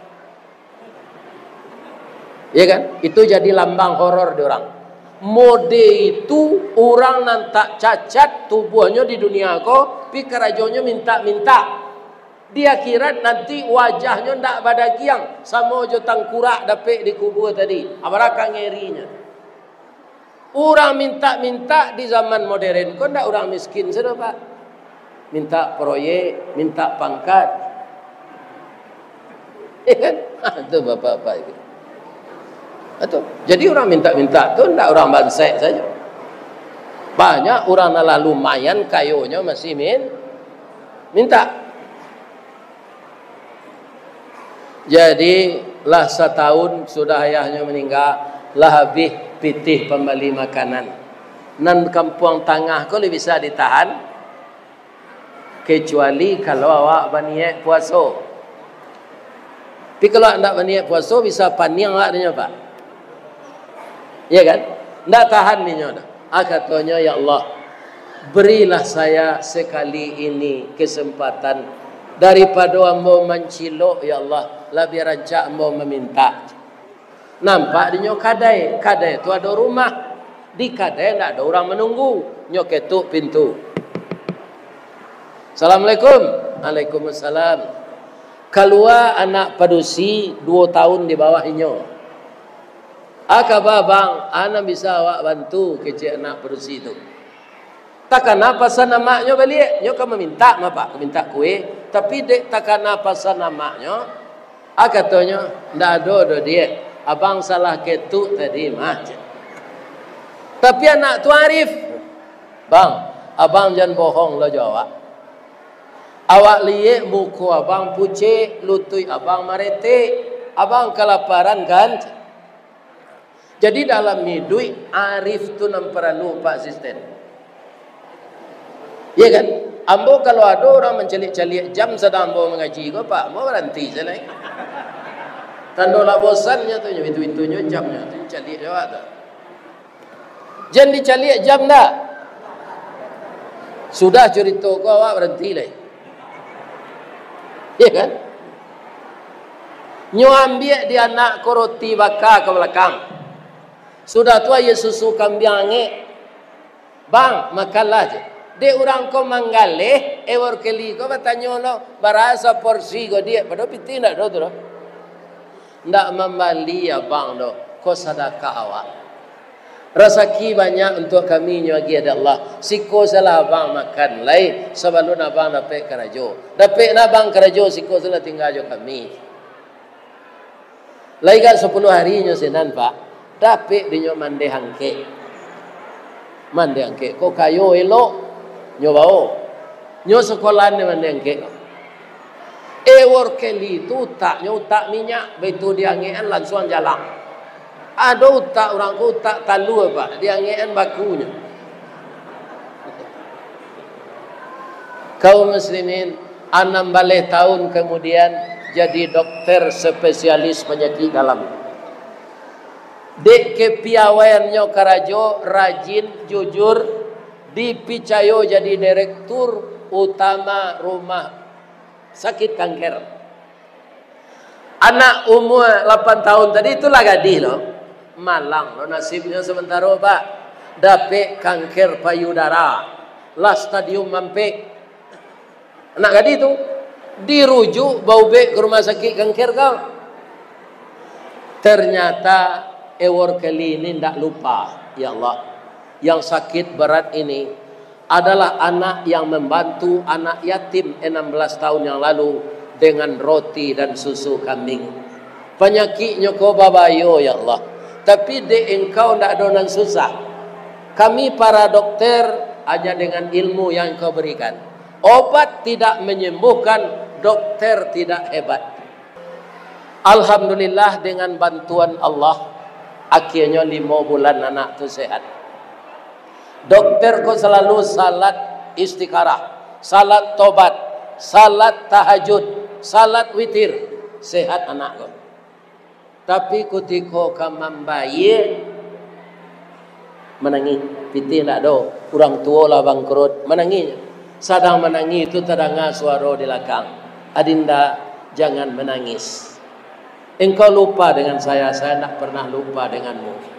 Ya kan? Itu jadi lambang horor di orang. Mode itu, urang nan tak cacat tubuahnyo di dunia ko, pi karajonyo mintak-mintak. Di akhirat nanti wajahnyo ndak badagiang, samo jo tangkurak dapek di kubua tadi. Abaraka ngerinyo. Urang mintak-mintak di zaman modern ko ndak urang miskin sajo, Pak. Mintak proyek, mintak pangkat. Ya kan? Ah, tu bapak-bapak itu. Ah, tu. Jadi urang mintak-mintak tu ndak urang bansaik sajo. Banyak urang nan lah lumayan kayonyo masih min-, mintak. Jadi, lah satahun sudah ayahnyo maningga, lah abih pitih pambali makanan. Nan kampuang tangah ko lai bisa ditahan, kecuali kalau awak baniaik puaso. Tapi kalau awak ndak baniaik puaso, bisa paniang awak dinyo, Pak. Iya kan? Ndak tahan dinyo doh. Ah, katonyo, "Ya Allah, berilah saya sekali ini kesempatan. Daripado ambo mancilok, ya Allah, labiah rancak ambo maminta." Nampak dinyo kadai, kadai tu ado rumah. Di kadai ndak ado urang manunggu, nyo ketuk pintu. "Assalamualaikum." Waalaikumsalam. Kalua anak padusi duo taun di bawah inyo. "A kaba, Bang, a nan bisa awak bantu?" kecek anak padusi tu. Takana pasan amaknyo baliak, nyo ka mamintak mah, Pak, ka mintak kue, tapi dek takana pasan amaknyo, a katonyo, "Ndak ado doh, Diak, abang salah ketuk tadi mah," cek. Tapi anak tu arif, "Bang, abang jan bohong lo jo awak. Awak liek muko abang pucek, lutuik abang maretek, abang kalaparan kan?" Jadi dalam iduik, arif tu nan paralu, Pak Asisten. Iya kan? Ambo kalau ado urang mancaliak-caliak jam sadang ambo mangaji ko, Pak, ambo baranti se lai. Tando lah bosannyo tu, nyo itu-itunyo jamnyo tu, caliak jo awak tu. Jan dicaliak jam dah. Sudah curito ko, awak baranti lai. Iya kan? Nyo ambiak di anak ko roti baka ka balakang. Sudah tu aia susu kambiang angek. "Bang, makanlah," cek. Dek urang ko manggaleh, Eworkeli ko batanyo lo, "Bara saporsi ko, Diak?" Padahal pitih ndak ado tu doh. "Ndak mambali abang doh, ko sadakah awak. Rasaki banyak untuak kami nyo agiah dek Allah. Siko salah abang makan lai, sabalun abang dapek karajo. Dapek nah abang karajo, siko salah tingga jo kami." Lai agak sapuluah ari nyo sinan, Pak, dapek dinyo mandeh angkek. Mandeh angkek ko kayo elok, nyo bao. Nyo sakolaan dek mandeh angkek ko. Eworkeli tu utaknyo utak minyak, baitu diangekan lansuang jalang. Ado utak urang ko utak talua, Pak, diangekan bakunyo. Kaum muslimin, anam baleh taun kamudian, jadi dokter spesialis panyakik dalam. Dek kapiawaiannyo karajo, rajin, jujur, dipicayo jadi direktur utama rumah sakit kanker. Anak umua lapan taun tadi tu lah gadih lo. Malang lo nasibnyo samantaro, Pak. Dapek kanker payudara. Lah stadium ampek. Anak gadih tu dirujuk baubek ka rumah sakik kanker ko. Ternyata Eworkeli ni ndak lupa, ya Allah. Yang sakit berat ini adalah anak yang membantu anak yatim enam belas tahun yang lalu dengan roti dan susu kambing. Panyakiknyo ko babayo, ya Allah. Tapi dek Engkau ndak ado nan susah. Kami para dokter hanya dengan ilmu yang Engkau berikan. Obat tidak menyembuhkan, dokter tidak hebat. Alhamdulillah, dengan bantuan Allah, akhirnyo limo bulan anak tu sehat. Dokter ko salalu salat istikharah, salat tobat, salat tahajud, salat witir, sehat anak ko. Tapi kutiko ka mambayia, manangih. Pitih ndak ado, urang tuo lah bangkrut, manangih. Sadang manangih tu tadanga suaro di lakang, "Adinda, jangan menangis. Engkau lupa dengan saya, saya ndak pernah lupa denganmu.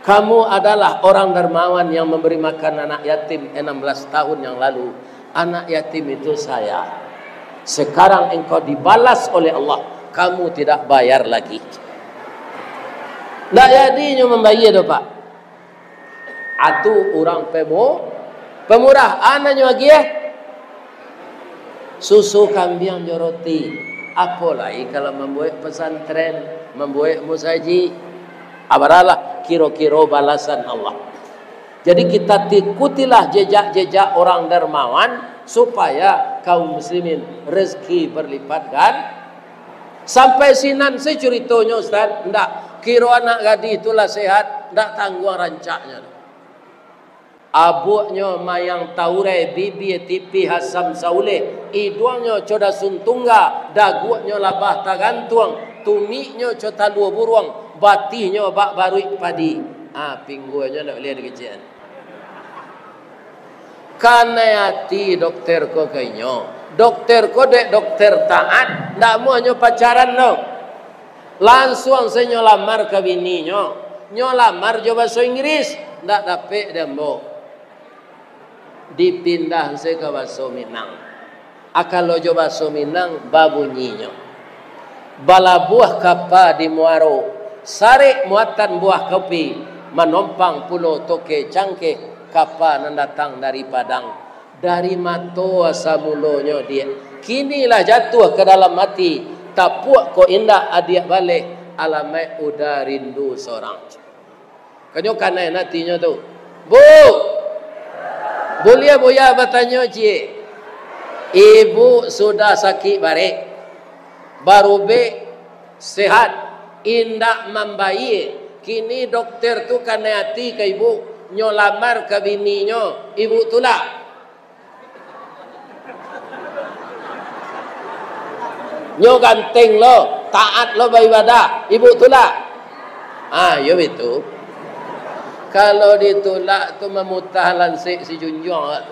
Kamu adalah orang dermawan yang memberi makan anak yatim enam belas tahun yang lalu. Anak yatim itu saya. Sekarang engkau dibalas oleh Allah, kamu tidak bayar lagi." Ndak jadi nyo mambayia doh, Pak. Atu urang pemu-, pemurah, a nan nyo agiah, susu kambiang jo roti. Apo lai kalau mambuek pesantren, mambuek musajik. A, baralah kiro-kiro balasan Allah. Jadi, kita tikutilah jejak-jejak orang dermawan, supaya kaum muslimin rezeki berlipat gan-, sampai sinan se curitonyo, Ustaz. Ndak, kiro anak gadih tu lah sehat, ndak tangguang rancaknyo. Abuaknyo mayang taurai, bibia tipih asam sauleh, iduangnyo co dasun tungga, daguaknyo labah tagantuang, tumiknyo co talua buruang, batihnyo bak baruik padi. Ah, pingguangnyo ndak buliah dikecek. Kanai ati dokter ko ka inyo. Dokter ko dek dokter taat, ndak amuahnyo pacaran doh. Lansuang se nyo lamar ka bininyo. Nyo lamar jo baso Inggris, ndak dapek dek ambo. Dipindah se ka baso Minang. Kalau jo baso Minang babunyinyo, balabuah kapa di muaro, sarek muatan buah kopi, manompang pulo toke cangkeh, kapa nan datang dari Padang. Dari mato asa mulonyo, Diak. Kini lah jatuah ka dalam ati, tapuak kok indak adiak baleh, alamaik uda rindu sorang. Kanyo kanai natinyo tu. Bu! Buliah Buya batanyo ciek? Ibu sudah sakik barek, barubek, sehat, indak mambayie. Kini dokter tu kanai ati ka ibu, nyo lamar ka bininyo, ibu tulak. Nyo ganteng lo, taat lo baibadah, ibu tulak. Ah, yo bitu. Kalau ditulak tu mamutah lansek sijunjuang.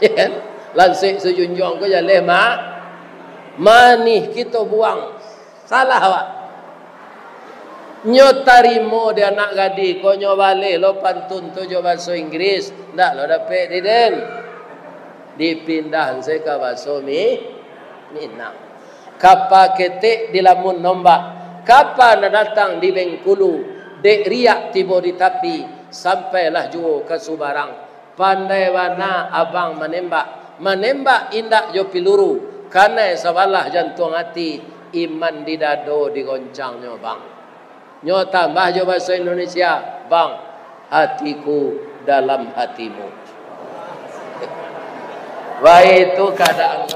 Ya kan? Lansek sijunjuang ko jaleh ma-, manih kito buang. Salah awak. Nyo tarimo di anak gadih ko, nyo baleh lo pantun tu jo baso Inggris, ndak lo dapek di den. Dipindah se ka baso Mi-, Minang. Kapa ketek dilamun nombak, kapa nan datang di Bengkulu, dek riak tibo di tapi, sampailah juo ka subarang. Pandai bana abang manembak, manembak indak jo piluru, kanai sabalah jantuang ati, iman di dado digoncangnyo, Bang. Nyo tambah jo baso Indonesia, Bang, hatiku dalam hatimu. Baitu kaadaan.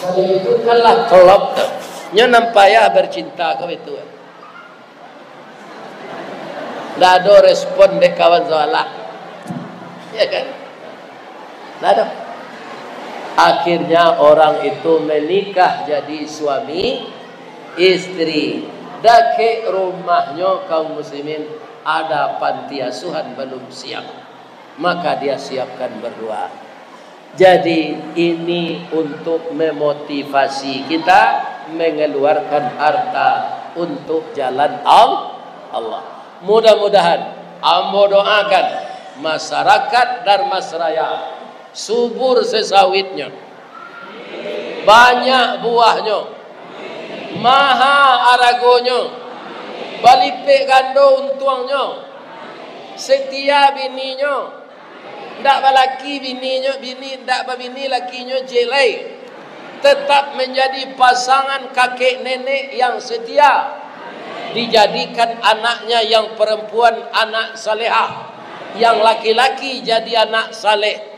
Kalau itu kan lah klop tu. Nyo nan payah bercinta ko itu. Ndak ado respon dek kawan sabalah. Ya kan? Ndak ado. Akhirnya orang itu menikah jadi suami istri. Dakek rumahnyo kaum muslimin ada panti asuhan belum siap. Maka dia siapkan berdua. Jadi, ini untuk memotivasi kita mengeluarkan harta untuk jalan Al-, Allah. Mudah-mudahan ambo doakan masyarakat Darmasraya subur sesawitnyo, banyak buahnyo, maha aragonyo, balipek gando untuangnyo, setia bininyo, ndak balaki bininyo, bini ndak babini lakinyo ciek lai, tetap menjadi pasangan kakek nenek yang setia, dijadikan anaknya yang perempuan anak salehah, yang laki-laki jadi anak saleh.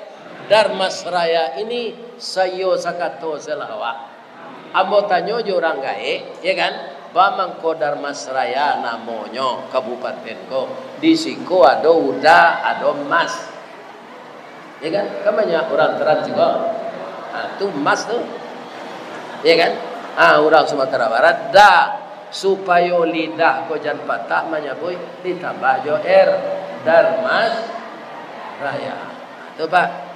Darmasraya ini saiyo sakato se lah awak. Ambo tanyo jo urang gaek, ya kan, ba mangko Darmasraya namonyo kabupaten ko, di siko ado uda, ado mas. Ya kan, kan banyak urang Trans juo. Ha, tu mas tu. Ya kan? Ha, urang Sumatera Barat, da, supayo lidah ko jan patah manyabuik, ditambah jo er, Darmasraya. Tu, Pak.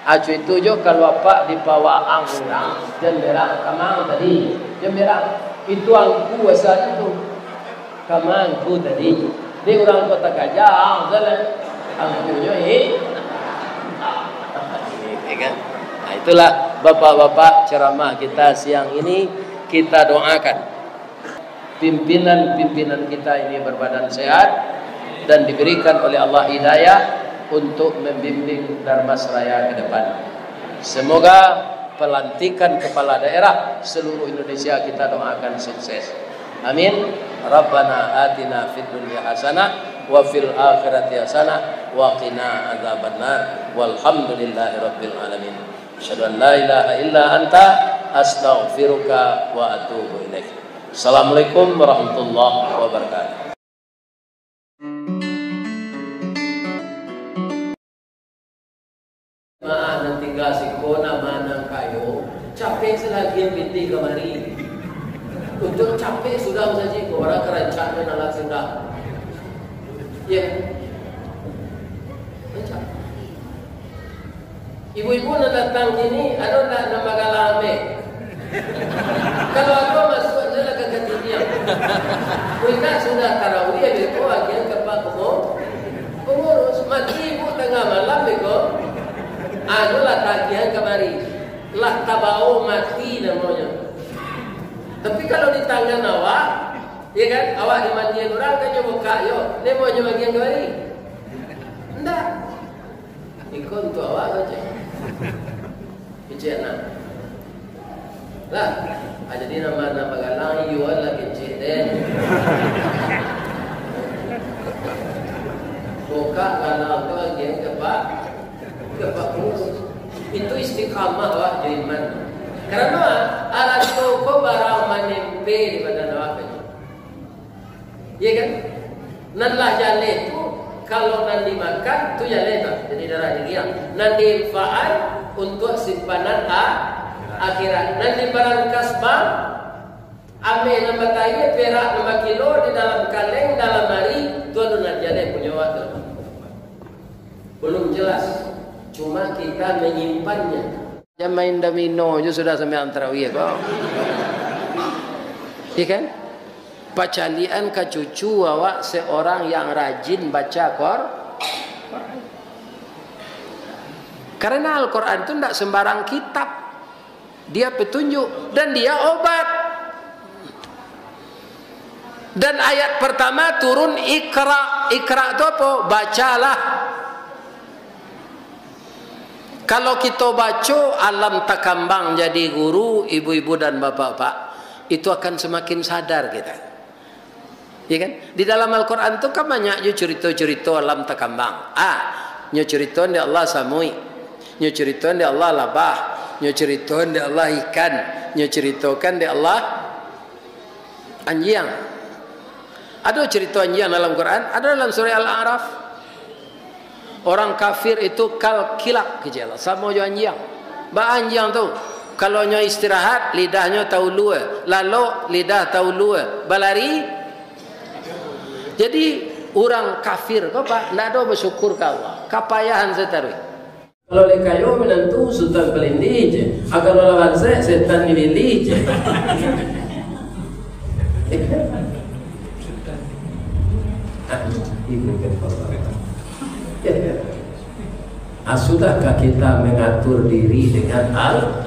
Acu itu jo kalau apak dipawaang urang, jan berang kamang tadi, jan berang. Itu angku asalnyo tu. Kamang angku tadi. Di urang kota gajah, salah. Angkunyo, eh. Ya kan? Nah, itulah bapak-bapak ceramah kita siang ini. Kita doakan pimpinan-pimpinan kita ini berbadan sehat dan diberikan oleh Allah hidayah untuk membimbing Darmasraya ke depan. Semoga pelantikan kepala daerah seluruh Indonesia kita doakan sukses. Amin. Rabbana atina fid dunya hasanah wa fil akhirati hasanah wa qina adzabannar. Walhamdulillahirabbil alamin. Asyhadu an la ilaha illa anta, astaghfiruka wa atubu ilaik. Assalamualaikum warahmatullahi wabarakatuh. Jamaah nan tingga siko, nan ma nan kayo, capek se lah agiah pitih kamari. Untuak capek sudah masajik ko, urang ka rancak nan alah sudah. Ya. Rancak. Ibu-ibu nan datang kini, ado ndak nan bagalah ameh? Kalau ado, masuak se lah ka katidiang. Kok indak, sudah tarawih, beko agiahan ka pak pengu-, pengurus. Mati ibu tangah malam, beko. Anu lah tagiahan kamari, lah tabao mati namonyo. Tapi kalau di tangan awak, ya kan, awak dimandian urang, kan nyo bukak yo, namonyo bagian kamari? Ndak. Iko untuak awak sajo. Kecek anak. Lah, ah, jadi nama anak bagalang, iyo lah kecek deh. Bukak galang tu agian ke pak, ke pak kurus. Itu istiqamah awak jo iman. Karano arato ko barang manempe di badan awak. Iya kan? Nan lah jaleh tu, kalau nan dimakan, tu jaleh tu. Jadi darah daging. Nan diinfaan untuak simpanan a-, akhirat. Nan dibarangkas bank, ameh nan batayie, perak nan bakilo di dalam kaleng, dalam ari, tu ado nan jaleh punyo awak tu. Belum jelas. Cuma kita menyimpannya. Jan main domino jo sudah sambayang tarawih ko. Iya kan? Pacalian ka cucu awak seorang yang rajin baca Qur-, Quran. Karena Al-Quran tu ndak sembarang kitab. Dia petunjuk dan dia obat. Dan ayat pertama turun, "Iqra." Iqra tu apo? Bacalah. Kalau kito baco, alam takambang jadi guru, ibu-ibu dan bapak-bapak, itu akan semakin sadar kita. Ya kan? Di dalam Al-Quran tu kan banyak jo curito-curito alam takambang. Ah, nyo curito dek Allah samuik, nyo curito dek Allah labah, nyo curito dek Allah ikan, nyo curitokan dek Allah anjiang. Ado curito anjiang dalam Quran, ado dalam surah Al-A'raf. Orang kafir itu kal kilak, kecek Allah, samo jo anjiang. Baa anjiang tu? Kalau nyo istirahat, lidahnyo taulua, lalok, lidah taulua, balari. Jadi, urang kafir ko, Pak, ndak ado basyukur ka Allah. Kapayahan sataruih. Kalau lai kayo minantu, sutan palindih je. Ah, kalau lah bansaik, setan nilili je. Ah, ibu kan bapak. Ah, sudahkah kita mengatur diri dengan Al-,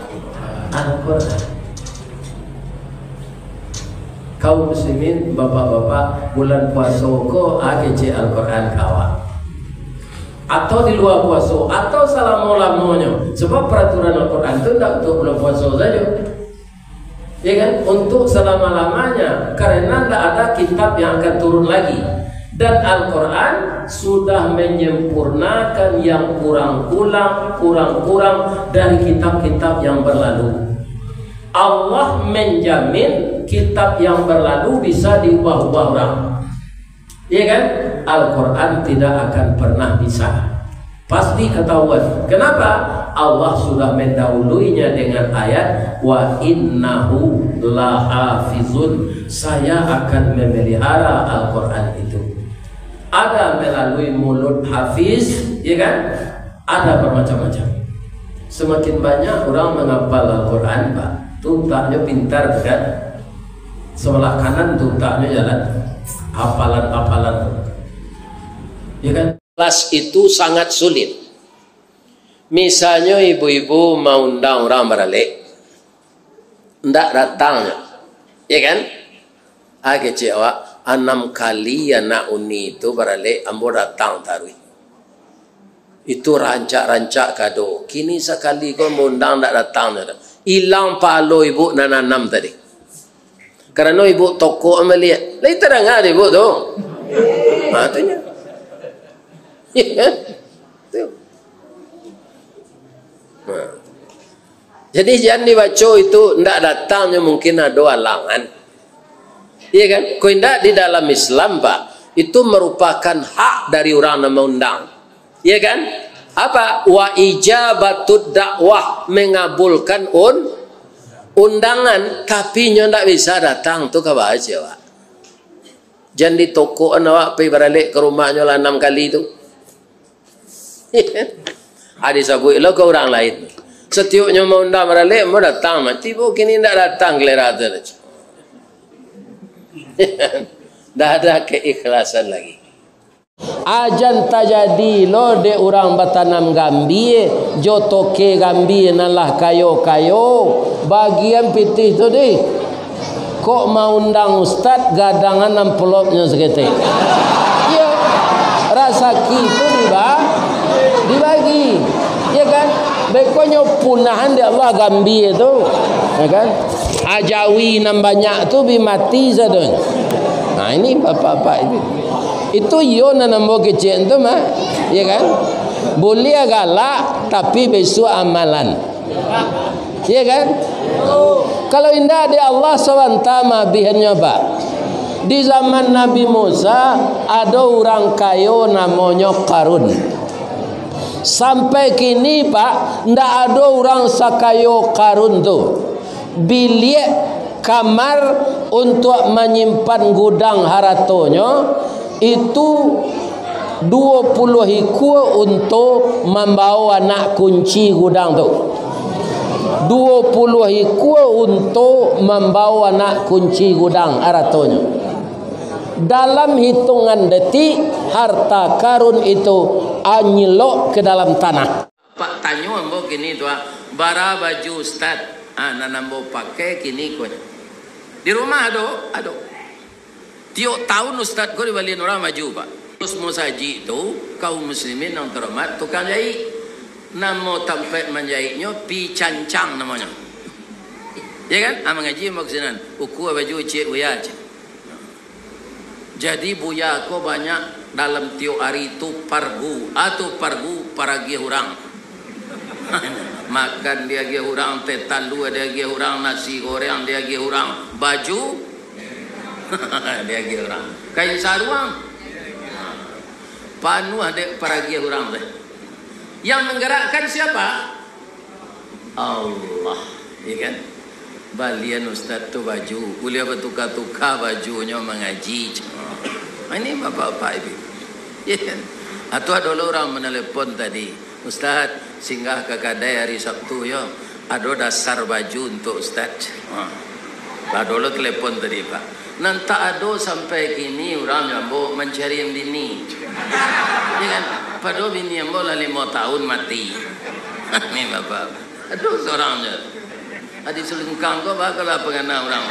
Al-Quran? Kaum muslimin, bapak-bapak, bulan puaso ko, ah, kecek Al-Quran ka awak. Atau di lua puaso, atau salamo-lamonyo. Sebab peraturan Al-Quran tu ndak untuk bulan puaso sajo. Ya kan? Untuk selama-lamanya. Karena ndak ada kitab yang akan turun lagi. Dan Al-Quran sudah menyempurnakan yang kurang-kurang, kurang-kurang dari kitab-kitab yang berlalu. Allah menjamin kitab yang berlalu bisa diubah-ubah orang. Iya kan? Al-Quran tidak akan pernah bisa. Pasti ketahuan. Kenapa? Allah sudah mendahuluinya dengan ayat, "Wa innahu lahafizun." Saya akan memelihara Al-Quran itu. Ada melalui mulut hafiz, ya kan? Ada bermacam-macam. Semakin banyak orang menghafal Al-Quran, Pak, tu utaknyo pintar tu kan. Sebelah kanan tu utaknyo jalan. Hafalan-hafalan tu. Ya kan? Kelas itu sangat sulit. Misalnyo ibu-ibu maundang urang baralek, ndak datang nyo. Ya kan? Ah, kecek awak, anam kali anak uni tu baralek, ambo datang taruih. Itu rancak-rancak kado. Kini sakali ko maundang ndak datang nyo doh. Ilang pahalo ibu nan anam tadi. Karano ibu tokok baliak. Lai tadanga dek ibu tu. Ha, tu nyo. Ya kan? Tu. Ha. Jadi, jan dibaco itu, ndak datang nyo mungkin ado alangan. Iya kan? Kok indak, di dalam Islam, Pak, itu merupakan hak dari urang nan maundang. Iya kan? Apa? Wa ijabatud dakwah, mengabulkan un-, undangan, tapi nyo ndak bisa datang tu ka baco, Pak. Jan ditokokan awak pai baralek ka rumahnyo lah anam kali tu. Ah, disabuik lo ka urang lain. Satiok nyo maundang baralek, ambo datang, mati bo kini ndak datang kalera tu. Ndak ada keikhlasan lagi. Ajan tajadi lo dek urang batanam gambie, jo toke gambie nan lah kayo-kayo, bagian pitih tu dih. Kok maundang ustad, gadangan amplopnyo saketek. Iyo, rasaki tu diba-, dibagi. Iyo kan? Bekonyo punahan dek Allah gambie tu. Iyo kan? Ajawi nan banyak tu bi mati sadonyo. Nah, ini bapak-bapak itu. Itu iyo nan ambo kecek tu mah. Iyo kan? Buliah galak, tapi bisuak amalan. Iya kan? Kalau indak dek Allah subhanahu wa taala, mabihannyo, Pak. Di zaman Nabi Musa, ado urang kayo namonyo Karun. Sampai kini, Pak, ndak ado urang sakayo Karun tu. Biliak kamar untuak manyimpan gudang haratonyo, itu duo puluah ikua unto mambao anak kunci gudang tu. Duo puluah ikua unto mambao anak kunci gudang aratonyo. Dalam hitungan detik, harta Karun itu anyelok ke dalam tanah. Pak, tanyo ambo kini tu, ah, bara baju ustad, ah, nan ambo pakai kini ko. Di rumah ado? Ado. Tiok tahun ustad ko dibalian urang baju, Pak. Terus musajik tu, kaum muslimin yang terhormat, tukang jahit. Namo tampek manjahitnyo, Pi Cancang namonyo. Ya kan? Ah, mangaji ambo ka sinan. Ukua baju ciek buya, ciek. Jadi buya ko banyak dalam tiok ari tu pargu. Ah, tu pargu paragiah urang. Makan diagiah urang, teh talua diagiah urang, nasi goreng diagiah urang, baju diagiah urang. Kain saruang panuah dek paragiah urang teh. Yang menggerakkan siapa? Allah, ya kan? Balian ustad tu baju, buliah batuka-tuka bajunyo mangaji. Ah, ini bapak-bapak itu. Ya kan? Atau ado lo urang menelepon tadi, "Ustad, singgah ka kadai hari Sabtu yo. Ado dasar baju untuk ustad." Ah. Ado lo telepon tadi, Pak. Nan tak ado sampai kini urang nyo ambo mancari yang bini. Ya kan? Padahal bini ambo lah limo tahun mati. Ni bapak. Aduh, sorang je. Adi Sulingkang ko bakalah pangana urang.